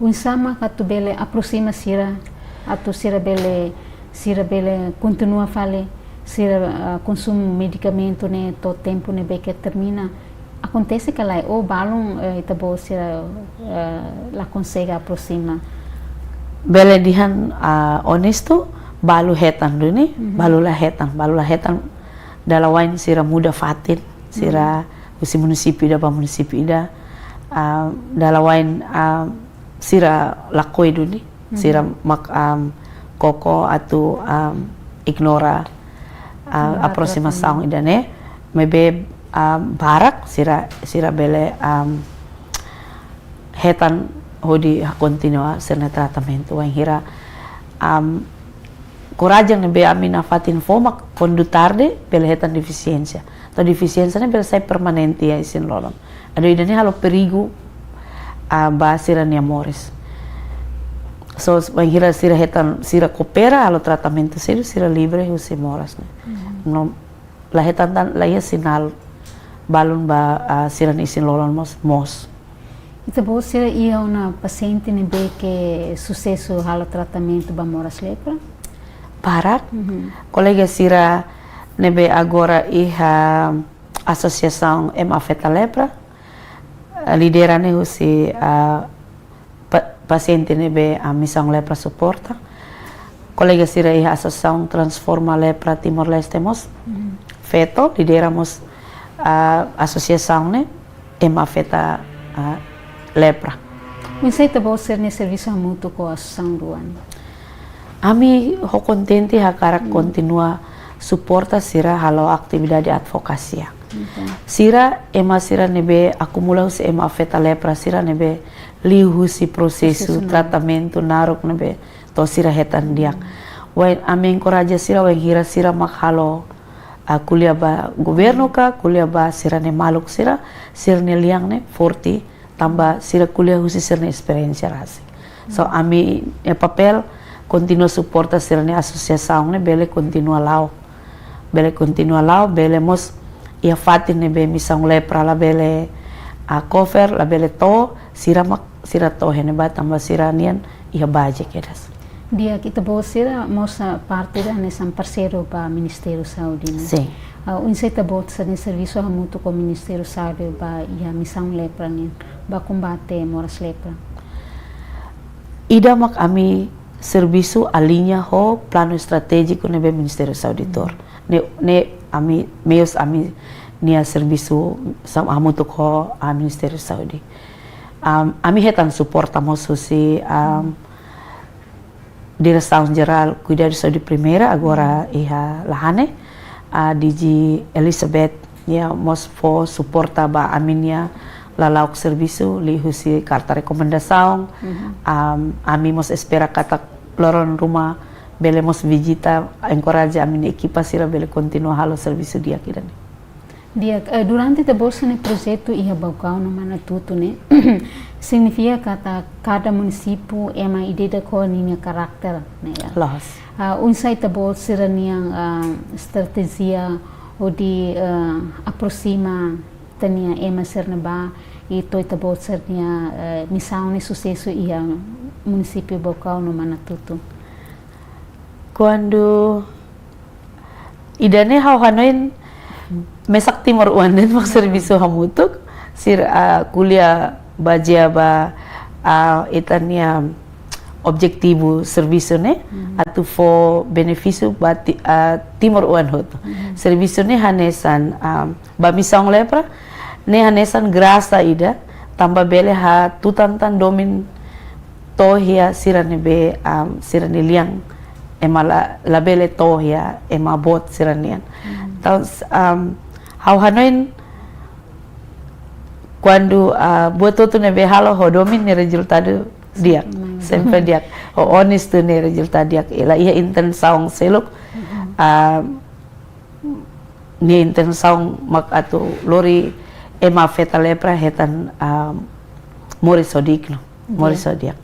Oinsá mak atu bele aproxima sira, atu sira bele, sira bele kontinua fali sira, ah, konsumu medikamentu ne'e to'o tempu ne'ebé ke termina. Akontese ka lae, ou balun, eh, ita-boot sira, eh, la konsege aproxima? Bele dehan, ah, onestu, balu hetan duni, mhm, balu la hetan, balu la hetan dala wa'in sira muda fatin, sira, mhm, husi munisípiu ida ba munisípiu ida, ah, dala wa'in, ah, sira lakohi duni, sira, mhm, mak, am, koko atu, am, ignora, ah, ignora aproximasaun tratamentu ida-ne'e, maibé, am, barak sira, sira bele, am, hetan hodi kontinua sira-nia tratamentu. Wainhira, am, korajen ne'ebé ami nafatin fó mak kuandu tarde bele hetan defisiénsia. Entaun defisiénsia ne'e bele sai permanente iha isin-lolon. Entaun ida-ne'e halo perigu, ah, ba sira-nia moris. So, bainhira sira hetan, sira koopera, halo tratamentu sira, sira livre husi moras ne'e. Mhm. No, la hetan tan, la iha sinál balun ba, ah, sira-nia isin-lolon mós, moos. Ita-boot sira iha ona pasiente ne'ebé ke susesu halo tratamentu ba moras lepra? barak. Mhm. Kolega sira ne'ebé agora iha asosiasaun ema afeta lepra, eh, lidera ne'e husi, ah, pa-, pasiente ne'ebé, ah, Misaun Lepra suporta. Kolega sira iha Asosiasaun Transforma Lepra Timor-Leste mós. Mhm. Feto, lidera mós, ah, asosiasaun ne'e, ema afeta, ah, lepra. Oinsá ita-boot sira-nia servisu hamutuk ho asosiasaun rua ne'e? Ami ho kontente hakarak, hmm, kontinua suporta sira halo atividade advokasia. Oke. Sira ema sira ne'ebé akumula husi ema afeta lepra sira ne'ebé liu husi prosesu, prosesu naruk, tratamentu naruk ne'ebé to'o sira hetan di'ak. Hmm. Wainhira ami enkoraja sira, wainhira sira mak halo, ah, ko'alia ba governu ka, ko'alia ba sira-nia maluk sira, sira-nia lian ne'e forte, tanba sira ko'alia husi sira-nia esperiénsia rasik. So, ami-nia papél kontinua suporta sira-nia asosiasaun ne'e bele kontinua la'o. Bele kontinua la'o, bele mós iha fatin ne'ebé Misaun Lepra labele, ah, cover, labele to'o, sira mak, sira to'o iha ne'ebá tanba sira-nian iha baze kedas. Di'ak, ita-boot sira mós, ah, parte ida hanesan parseiru ba Ministériu Saúde, ne'e? Sin. Ah, oinsá ita-boot sira-nia servisu hamutuk ho Ministériu Saúde ba iha Misaun Lepra nian, ba kombate moras lepra? Ida mak ami servisu aliña ho planu estratéjiku ne'ebé Ministériu Saúde tuur. Hmm. Ne'e, ne'e ami, meius ami-nia servisu sam-, hamutuk ho, ah, Ministériu Saúde. Am, ami hetan suporta mós husi, am, Diresaun Jerál Kuidadu Saúde Primeira, agora, hmm, iha Lahane, ah, D G Elizabeth, nia mós fó suporta ba ami-nia lala'ok servisu liuhusi karta rekomendasaun. Mhm. Am, ami mós espera katak loron ruma bele mós vizita, enkoraja ami-nia ekipa sira bele kontinua halo servisu di'ak ida-ne'e. Di'ak, eh, durante ita-boot sira-nia projetu iha Baucau no Manatuto ne'e, signifika katak kada munisípiu ema ida-idak ho ninia karakter, ne'e, ya? Loos. Ah, oinsá ita-boot sira-nia, ah, estratéjia hodi, ah, aproxima ita-nia ema sira-ne'ebá, i to'o ita-boot sira-nia, eh, misaun ne'e susesu iha munisípiu Baucau no Manatuto? Kuandu ida-ne'e ha'u hanoin mesak timoroan de'it mak servisu hamutuk, sira, ah, ko'alia bazeia ba, ah, ita-nia objetivu servisu ne'e, mhm, atu fó benefísiu ba ti-, ah, timoroan hotu. Mhm. Servisu ne'e hanesan, ah, ba Misaun Lepra ne'e hanesan grasa ida, tanba bele hatutan tan domin to'o iha sira ne'ebé, am, sira-nia lian ema la, labele to'o iha ema boot sira-nian. Hmm. Entaun, s-, am, ha'u hanoin kuandu, ah, buat hotu ne'ebé halo ho domin nia rezultadu di'ak. Hmm. Sempre di'ak. Ho onestu nia rezultadu di'ak. I la iha intensaun seluk, hmm, am, nia intensaun mak atu lori ema afeta lepra hetan, ah, moris ho dignu, moris ho di'ak.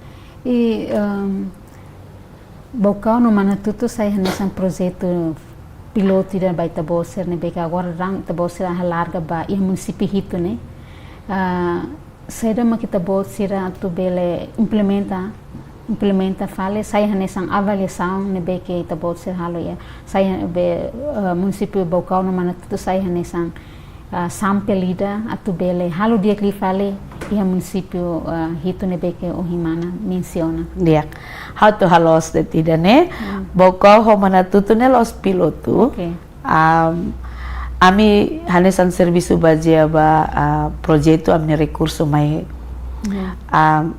I, em, Baucau no Manatuto sai hanesan projetu pilotu ida ba ita-boot sira ne'ebé ke agora daudaun ita-boot sira alarga ba iha munisípiu hitu ne'e. Ah, saida mak ita-boot sira atu bele implementa, implementa fali, sai hanesan avaliasaun ne'ebé ke ita-boot sira halo, ya. Sai be, eh, munisípiu Baucau no Manatuto sai hanesan, eh, sampel ida atu bele halo di'ak liu fali iha munisípiu, eh, hitu ne'ebé ke ohin mana mensiona. Di'ak. Ha'u atu haloos de'it ida-ne'e, hmm, Baucau ho Manatuto ne'e la'ós pilotu. Oke. Am, ami hanesan servisu bazeia ba, ah, projetu, ami-nia rekursu mai. Ya. Am,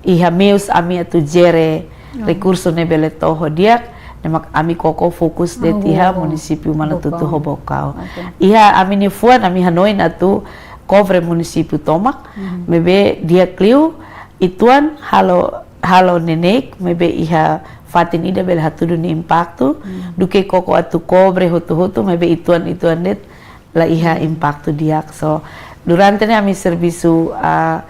iha meius ami atu jere, hmm, rekursu ne'e bele to'o ho di'ak, ne'e mak ami koko fokus de'it, oh, iha munisípiu Manatuto ho Baucau. Baucau. Oke. Iha ami-nia fuan ami hanoin atu kobre munisípiu tomak, mhm, maibé di'ak liu, ituan halo, halo neineik, maibé iha fatin ida bele hatudu nia impaktu, hmm, duké koko atu kobre hotu-hotu, maibé ituan-ituan de'it la iha, hmm, impaktu di'ak. So, durante ne'e ami servisu, ah,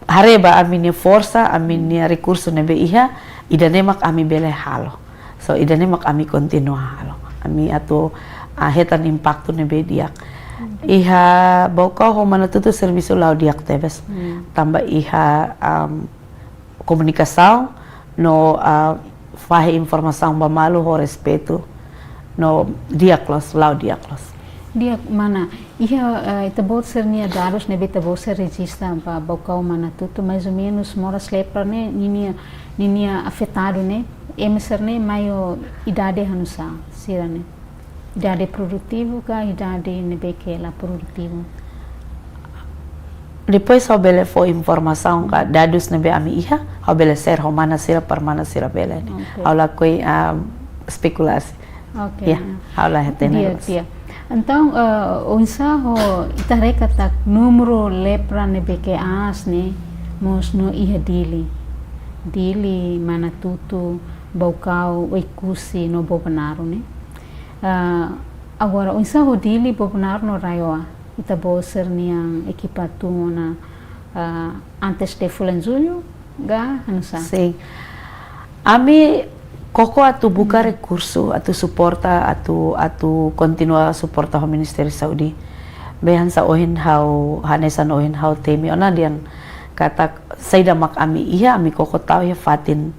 haree ba ami-nia forsa, ami-nia rekursu ne'ebé iha, ida-ne'e mak ami bele halo. So, ida-ne'e mak ami kontinua halo. Ami atu, ah, hetan impaktu ne'ebé di'ak. Hmm. Iha Baucau ho Manatuto servisu la'o di'ak tebes. Hmm. Tanba iha, am, komunikasaun no, ah, fahe informasaun ba malu ho respeitu no di'ak loos, la'o di'ak loos. Di'ak, mana, iha, eh, ita-boot sira-nia dadus ne'ebé ita-boot sira rejista ba Baucau, Manatuto, mais ou menus moras lepra ne'e, ninia, ninia afetadu ne'e, ema sira-ne'e maior idade hanusá, sira-ne'e? Idade produtivu ka idade ne'ebé ke la produtivu? Depois ha'u bele fó informasaun ka dadus ne'ebé ami iha, ha'u bele share ho mana sira para mana sira bele ne'e. Oke. Ha'u lakohi, ah, spekulasi. Oke. Ya, ha'u la hatene Di'ak, loos. di'ak. Entaun, eh, oinsá ho ita haree katak númeru lepra ne'ebé ke aas ne'e mós no iha Dili. Dili, Manatuto, Baucau, Oekusi, no Bobonaro ne'e. Ah, agora, oinsá ho Dili, Bobonaro no RAEOA? Ita-boot sira-nian ekipa tun ona, ah, antes de fulan Jullu, ka hanusá? Sin. Ami koko atu buka rekursu, atu suporta, atu, atu kontinua suporta ho Ministériu Saúde. Be hanesan ohin ha'u, hanesan ohin ha'u temi ona dehan katak saida mak ami iha, ami koko tau iha fatin,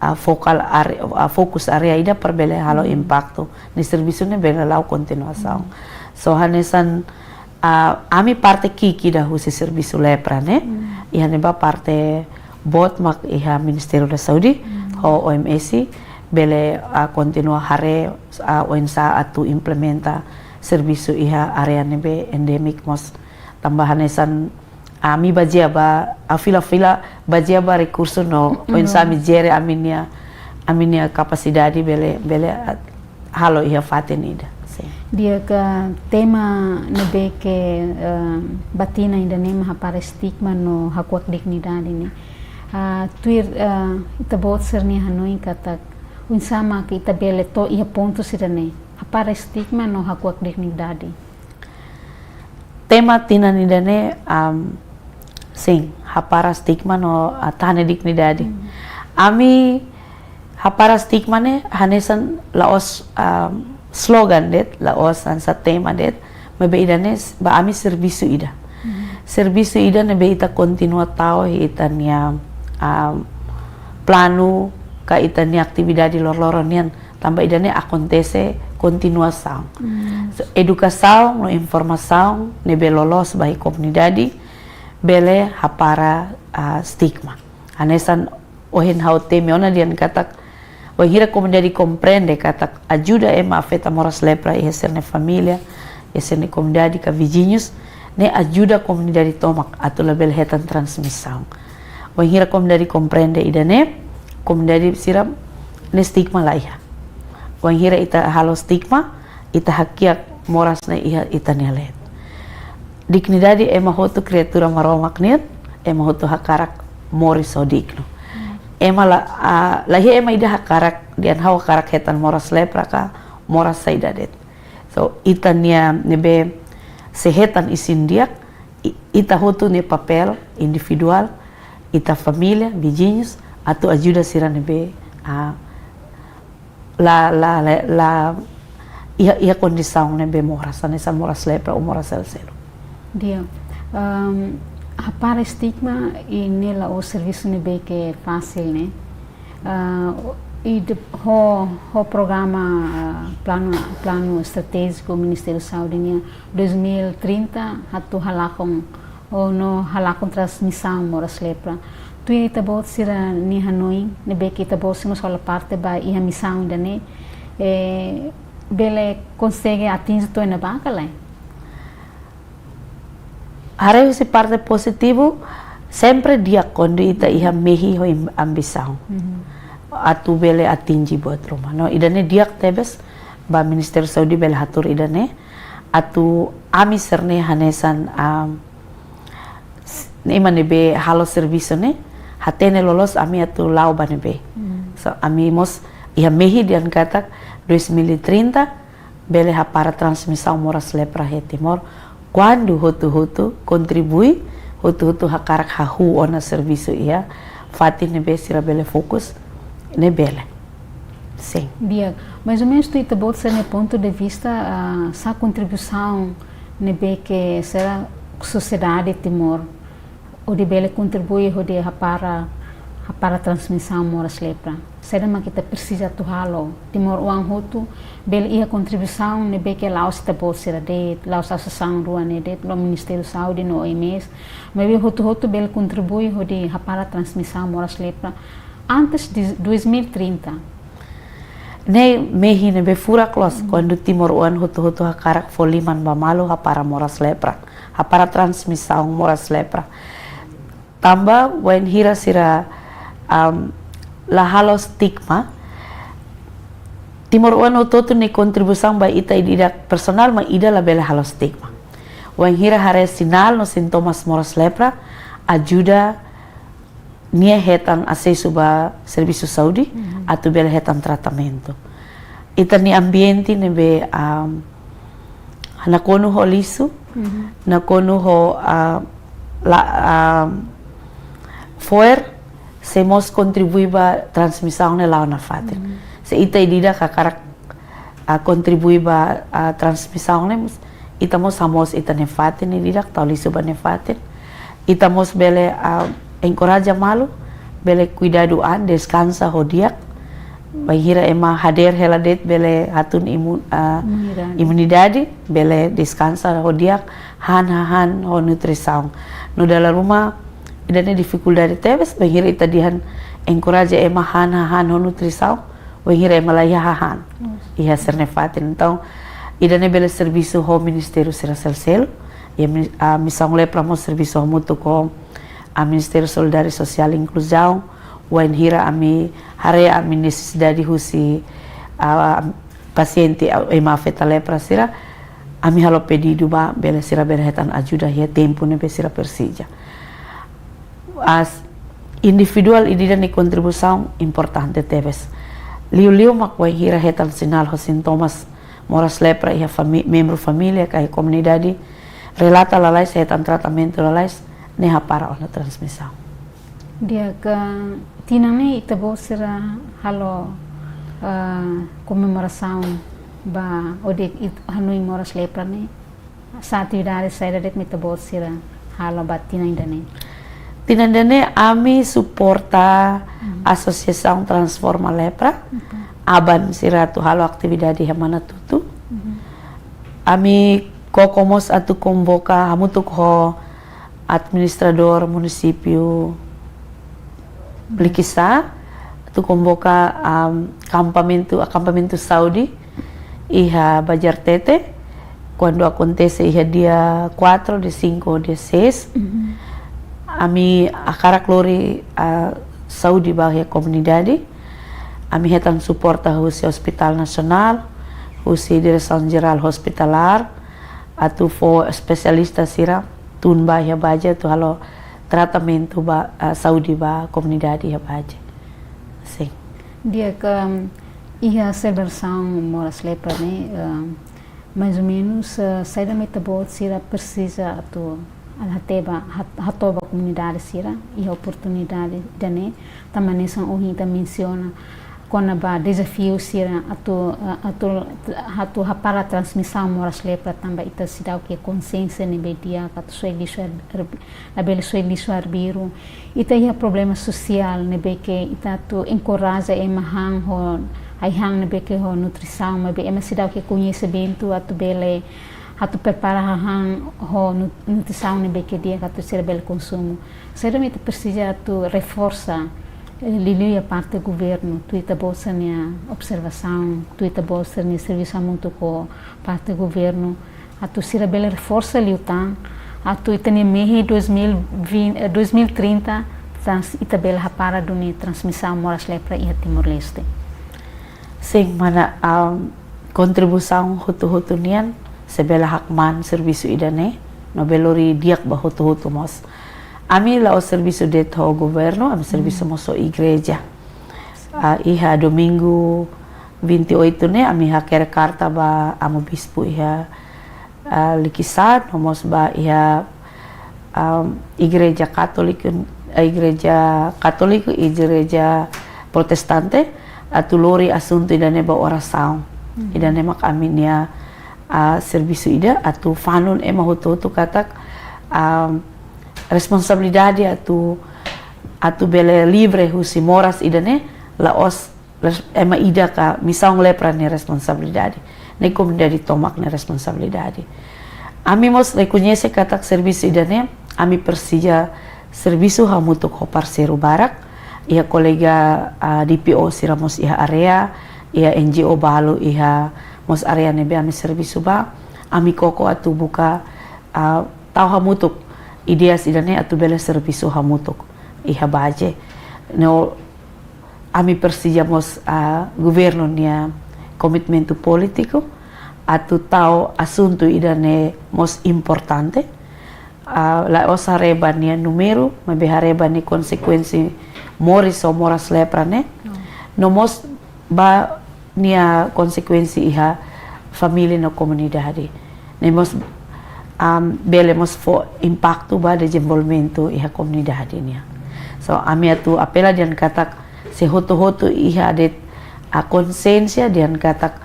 ah, fokál are-, ah, fokus área ida para bele halo impaktu. Ne'e servisu ne'e bele la'o kontinuasaun. So hanesan, ah, ami parte ki'ik ida husi servisu lepra ne'e. Iha ne'ebá parte boot mak iha Ministériu da Saúde, ho O M S, bele, ah, kontinua haree, ah, oinsá atu implementa servisu iha área ne'ebé endémiku mós. Tanba hanesan ami bazeia ba, ah, fila-fila bazeia ba rekursu no oinsá ami jere ami-nia, ami-nia kapasidade bele, bele, ah, halo iha fatin ida. Sin. Di'ak, tema ne'ebé ke, eh, ba tinan ida-ne'e mak hapara estigma no hakuak dignidade ne'e. Ah, tuir, eh, ita-boot sira-nia hanoin katak oinsá mak ita bele to'o iha pontu sira-ne'e. Hapara estigma no hakuak dignidade. Tema tinan ida-ne'e, am, sin, hapara estigma no, ah, hatene dignidade. Ami hapara estigma ne'e hanesan la'ós, am, slogan de'it, la'ós hanesan tema de'it, maibé ida-ne'e s-, ba ami servisu ida. Servisu ida ne'ebé ita kontinua tau iha ita-nia, am, planu ka ita-nia atividade loroloron nian. Tanba ida-ne'e akontese kontinuasaun. So, edukasaun no informasaun ne'ebé loloos ba iha komunidade bele hapara, ah, estigma. Hanesan ohin ha'u temi ona dehan katak, wainhira komunidade komprende katak ajuda ema afeta moras lepra iha sira-nia família, iha sira-nia komunidade ka viziñus, ne'e ajuda komunidade tomak atu labele hetan transmisaun. Wainhira komunidade komprende ida-ne'e, komunidade sira-ne'e estigma la iha. Wainhira ita halo estigma, ita hakiak moras ne'e iha ita-nia leet. Dignidade ema hotu kriatura Maromak nian, ema hotu hakarak moris ho dignu. Ema la, ah, la iha ema ida hakarak, dehan ha'u hakarak hetan moras lepra ka moras saida de'it. So, ita-nia ne'ebé sei hetan isin di'ak, i-, ita hotu nia papél individuál, ita família, viziñus, atu ajuda sira ne'ebé, ah, la, la, la, la, iha, iha kondisaun ne'ebé moras, hanesan moras lepra ou moras seluk-seluk. Di'ak, em, hapara estigma ne'e la'ós servisu ne'ebé ke fasil ne'e. Ah, i de-, ho, ho programa, ah, planu, planu estratéjiku Ministériu Saúde nian dois mil e trinta atu halakon ou no halakon transmisaun moras lepra. Tuir ita-boot sira-nia hanoin, ne'ebé ke ita-boot sira mós hola parte ba iha misaun ida-ne'e, eh, bele konsege atinje to'o iha ne'ebá ka lae? Haree husi parte pozitivu, sempre di'ak kuandu ita iha mehi ho im-, ambisaun. Atu bele atinje buat ruma. No, ida-ne'e di'ak tebes, ba Ministériu Saúde bele hatuur ida-ne'e, atu ami sira-ne'e hanesan, am, s-, ema ne'ebé halo servisu ne'e, hatene loloos ami atu la'o ba ne'ebé. So, ami mós iha mehi dehan katak dois mil e trinta, bele hapara transmisaun moras lepra iha Timor. Kuandu hotu-hotu kontribui, hotu-hotu hakarak hahú ona servisu iha fatin ne'ebé sira bele fokus, ne'e bele. Sin. Di'ak, mais ou menus tuir ita-boot sira-nia pontu de vista, ah, sá kontribuisaun ne'ebé ke sira sosiedade Timor hodi bele kontribui hodi hapara, hapara transmisaun moras lepra. Saida mak ita presiza atu halo? Timoroan hotu bele iha kontribuisaun ne'ebé ke la'ós ita-boot sira de'it, la'ós asosiasaun rua ne'e de'it, la'ós Ministériu Saúde no O M S, maibé hotu-hotu bele kontribui hodi hapara transmisaun moras lepra antes de dois mil e trinta. Ne'e mehi ne'ebé furak loos, kuandu timoroan hotu-hotu hakarak fó liman ba malu hapara moras lepra, hapara transmisaun moras lepra. Tanba wainhira sira, am, la halo stigma, timoroan hotu-hotu nia kontribuisaun ba ita ida-idak personál, maibé ida labele halo stigma. Wainhira haree sinál no sintomas moras lepra, ajuda nia hetan asesu ba servisu saúde, atu bele hetan tratamentu. Ita-nia ambiente ne'ebé, am, nakonu ho lixu, nakonu ho, ah, la, am, fo'er, sei mós kontribui ba transmisaun ne'e la'o nafatin. Se ita ida-idak hakarak, ah, kontribui ba, ah, transmisaun ne'e, ita mós hamoos ita-nia fatin ida-idak, tau lixu ba nia fatin. Ita mós bele, ah, enkoraja malu, bele kuidadu an, deskansa ho di'ak. Bainhira ema hadeer hela de'it bele hatun imu-, ah, imunidade, bele deskansa ho di'ak, han hahán ho nutrisaun. No dala ruma, ida-ne'e difikuldade tebes, bainhira ita dehan enkoraja ema han hahán ho nutrisaun, wainhira ema la iha hahán iha sira-nia fatin. Entaun, ida-ne'e bele servisu ho ministériu sira seluk-seluk, iha mi-, ah, Misaun Lepra mós servisu hamutuk ho, ah, Ministériu Solidariedade Sosiál Inkluzaun, wainhira ami haree ami nesesidade husi, ah, pasiente, ah, ema afeta lepra sira, ami halo pedidu ba bele sira bele hetan ajuda iha tempu ne'ebé sira presiza. As individuál ida-idak nia kontribuisaun importante tebes. Liuliu mak wainhira hetan sinál ho sintomas moras lepra iha fami-, membru família ka iha komunidade, relata lalais, hetan tratamentu lalais, ne'e hapara ona transmisaun. Di'ak, tinan ne'e ita-boot sira halo, eh, komemorasaun ba hodi it-, hanoin moras lepra ne'e. Sá atividade saida de'it mak ita-boot sira halo ba tinan ida-ne'e? Tinan ida-ne'e ami suporta Asosiasaun Transforma Lepra, aban sira atu halo atividade iha Manatutu. Ami koko mós atu konvoka hamutuk ho administradór munisípiu Likisá, atu konvoka, am, akampamentu, akampamentu saúde iha Bajar Tete, kuandu akontese iha dia quatro, dia cinco, dia seis. Ami hakarak lori, ah, saúde ba iha komunidade. Ami hetan suporta husi Hospitál Nasionál, husi Diresaun Jerál Hospitalár, atu fó espesialista sira tun ba iha Baja atu halo tratamentu ba, ah, saúde ba komunidade iha Baja. Sin. Di'ak, iha selebrasaun moras lepra ne'e, eh, mais ou menus, eh, saida mak ita-boot sira presiza atu hateba, hat-, hato'o ba komunidade sira iha oportunidade ida-ne'e, tanba hanesan ohin ita mensiona kona-ba dezafiu sira atu, eh, atu, atu hapara transmisaun moras lepra tanba ita seidauk iha konsiénsia ne'ebé di'ak atu soe lixu ar-, ar-, labele soe lixu arbiru. Ita iha problema sosiál ne'ebé ke ita atu enkoraja ema han ho ai-han ne'ebé ke ho nutrisaun, maibé ema seidauk iha koñesimentu atu bele, atu prepara hahán ho nu-, nutrisaun ne'ebé ke di'ak atu sira bele konsumu. Saida mak ita presiza atu reforsa, eh, liuliu iha parte governu, tuir ita-boot sira-nia observasaun, tuir ita-boot sira-nia servisu hamutuk ho parte governu, atu sira bele reforsa liután, atu ita-nia mehi dois mil e vinte, eh, dois mil e trinta, trans-, ita bele hapara duni transmisaun moras lepra iha Timor-Leste. Sin, mana, am, kontribuisaun hotu-hotu nian, sei bele hakmaan servisu ida-ne'e, no bele lori di'ak ba hotu-hotu mós. Ami la'ós servisu de'it ho governu, ami servisu mós ho igreja. Ah, iha domingu vinte e oito ne'e, ami hakerek karta ba Amu Bispu iha, ah, Likisá, no mós ba iha, ah, Igreja Katólika, eh, Igreja Katólika, Igreja Protestante, atu lori asuntu ida-ne'e ba orasaun. Ida-ne'e mak ami-nia, ah, servisu ida atu fanun ema hotu-hotu katak, ah, responsabilidade atu atu bele livre husi moras ida-ne'e, la'ós res-, ema ida ka misaun lepra nia responsabilidade, ne'e komunidade tomak nia responsabilidade. Ami mós rekoñese katak servisu ida-ne'e, ami presiza servisu hamutuk ho parseiru barak, iha kolega, ah, D P O sira mós iha área, iha N G O balu iha mós área ne'ebé ami servisu ba, ami koko atu buka, ah, tau hamutuk ideias ida-ne'e atu bele servisu hamutuk iha baze. No ami presiza mós, ah, governu nia komitmentu polítiku atu tau asuntu ida-ne'e mós importante. Ah, la'ós haree ba nia númeru, maibé haree ba nia konsekuénsia moris ho moras lepra ne'e. No mós ba nia konsekuénsia iha família no komunidade. Ne'e mós, am, bele mós fó impaktu ba dezenvolvimentu iha komunidade nian. So, ami atu apela dehan katak se hotu-hotu iha de'it, ah, konxiénsia dehan katak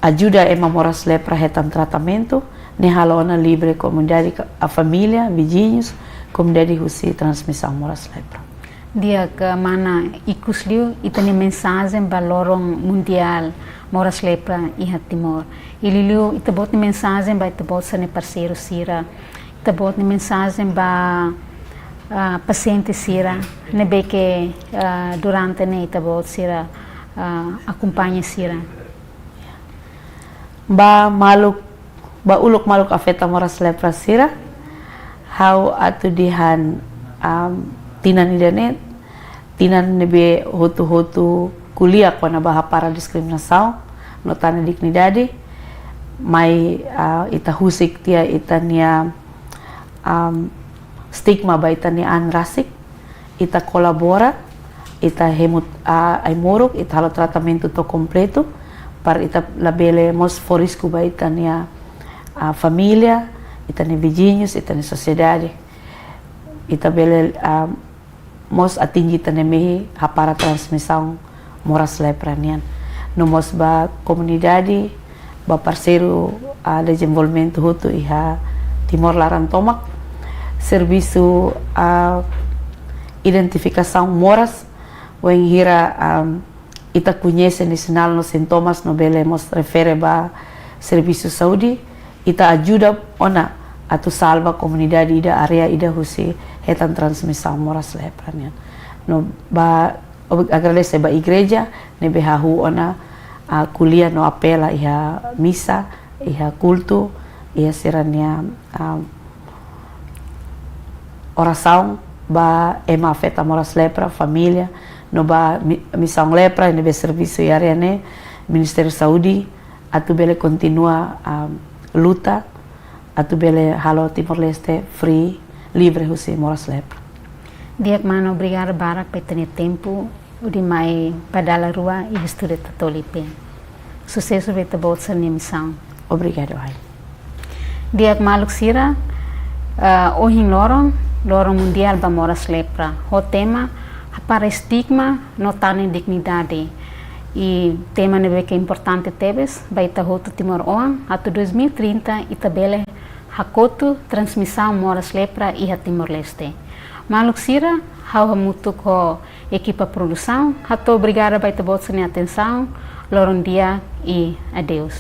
ajuda ema moras lepra hetan tratamentu, ne'e halo ona livre komunidade ka, ah, família, viziñus, komunidade husi transmisaun moras lepra. Di'ak, mana, ikus liu ita-nia mensajen ba loron mundiál moras lepra iha Timor. I liuliu ita-boot nia mensajen ba ita-boot sira-nia parseiru sira. Ita-boot nia mensajen ba, ah, pasiente sira ne'ebé ke, ah, durante ne'e ita-boot sira, ah, akompaña sira. Ba maluk, ba uluk maluk afeta moras lepra sira, ha'u atu dehan, am, tinan ida-ne'e, tinan ne'ebé hotu-hotu ko'alia kona-ba hapara diskriminasaun no tane dignidade, mai, ah, ita husik tiha ita-nia, am, stigma ba ita-nia an rasik, ita kolabora, ita hemu, ah, ai-moruk, ita halo tratamentu to'o kompletu, para ita labele mós fó risku ba ita-nia, ah, família, ita-nia viziñus, ita-nia sosiedade. Ita bele, ah, mós atinje ita-nia mehi hapara transmisaun moras lepra nian. No mós ba komunidade, ba parseiru, ah, dezenvolvimentu hotu iha Timor laran tomak. Servisu, ah, identifikasaun moras, wainhira, ah, ita koñese nia sinál no sintomas no bele mós refere ba servisu saúde, ita ajuda ona atu salva komunidade ida, área ida husi hetan transmisaun moras lepra nian. No ba, ob-, agradese ba igreja ne'ebé hahú ona, ah, ko'alia no apela iha misa, iha kultu, iha sira-nia, ah, orasaun ba ema afeta moras lepra, família, no ba mi-, misaun lepra ne'ebé servisu iha área ne'e, Ministériu Saúde, atu bele kontinua, ah, luta, atu bele halo Timor-Leste free, livre husi moras lepra. Di'ak mana, obrigada barak ba ita-nia tempu, hodi mai ba dala rua iha estúdiu Tatoli P M. Susesu ba ita-boot sira-nia misaun. Obrigadu, ai. Di'ak maluk sira, eh, ohin loron, loron mundiál ba moras lepra. Ho tema, hapara estigma no tane dignidade. I tema ne'ebé ke importante tebes, ba ita hotu timoroan, atu dois mil e trinta ita bele hakotu transmisaun moras lepra iha Timor-Leste. Maluk sira, ha'u hamutuk ho ekipa produsaun, hato'o obrigada ba ita-boot sira-nia atensaun, loron di'ak i adeus.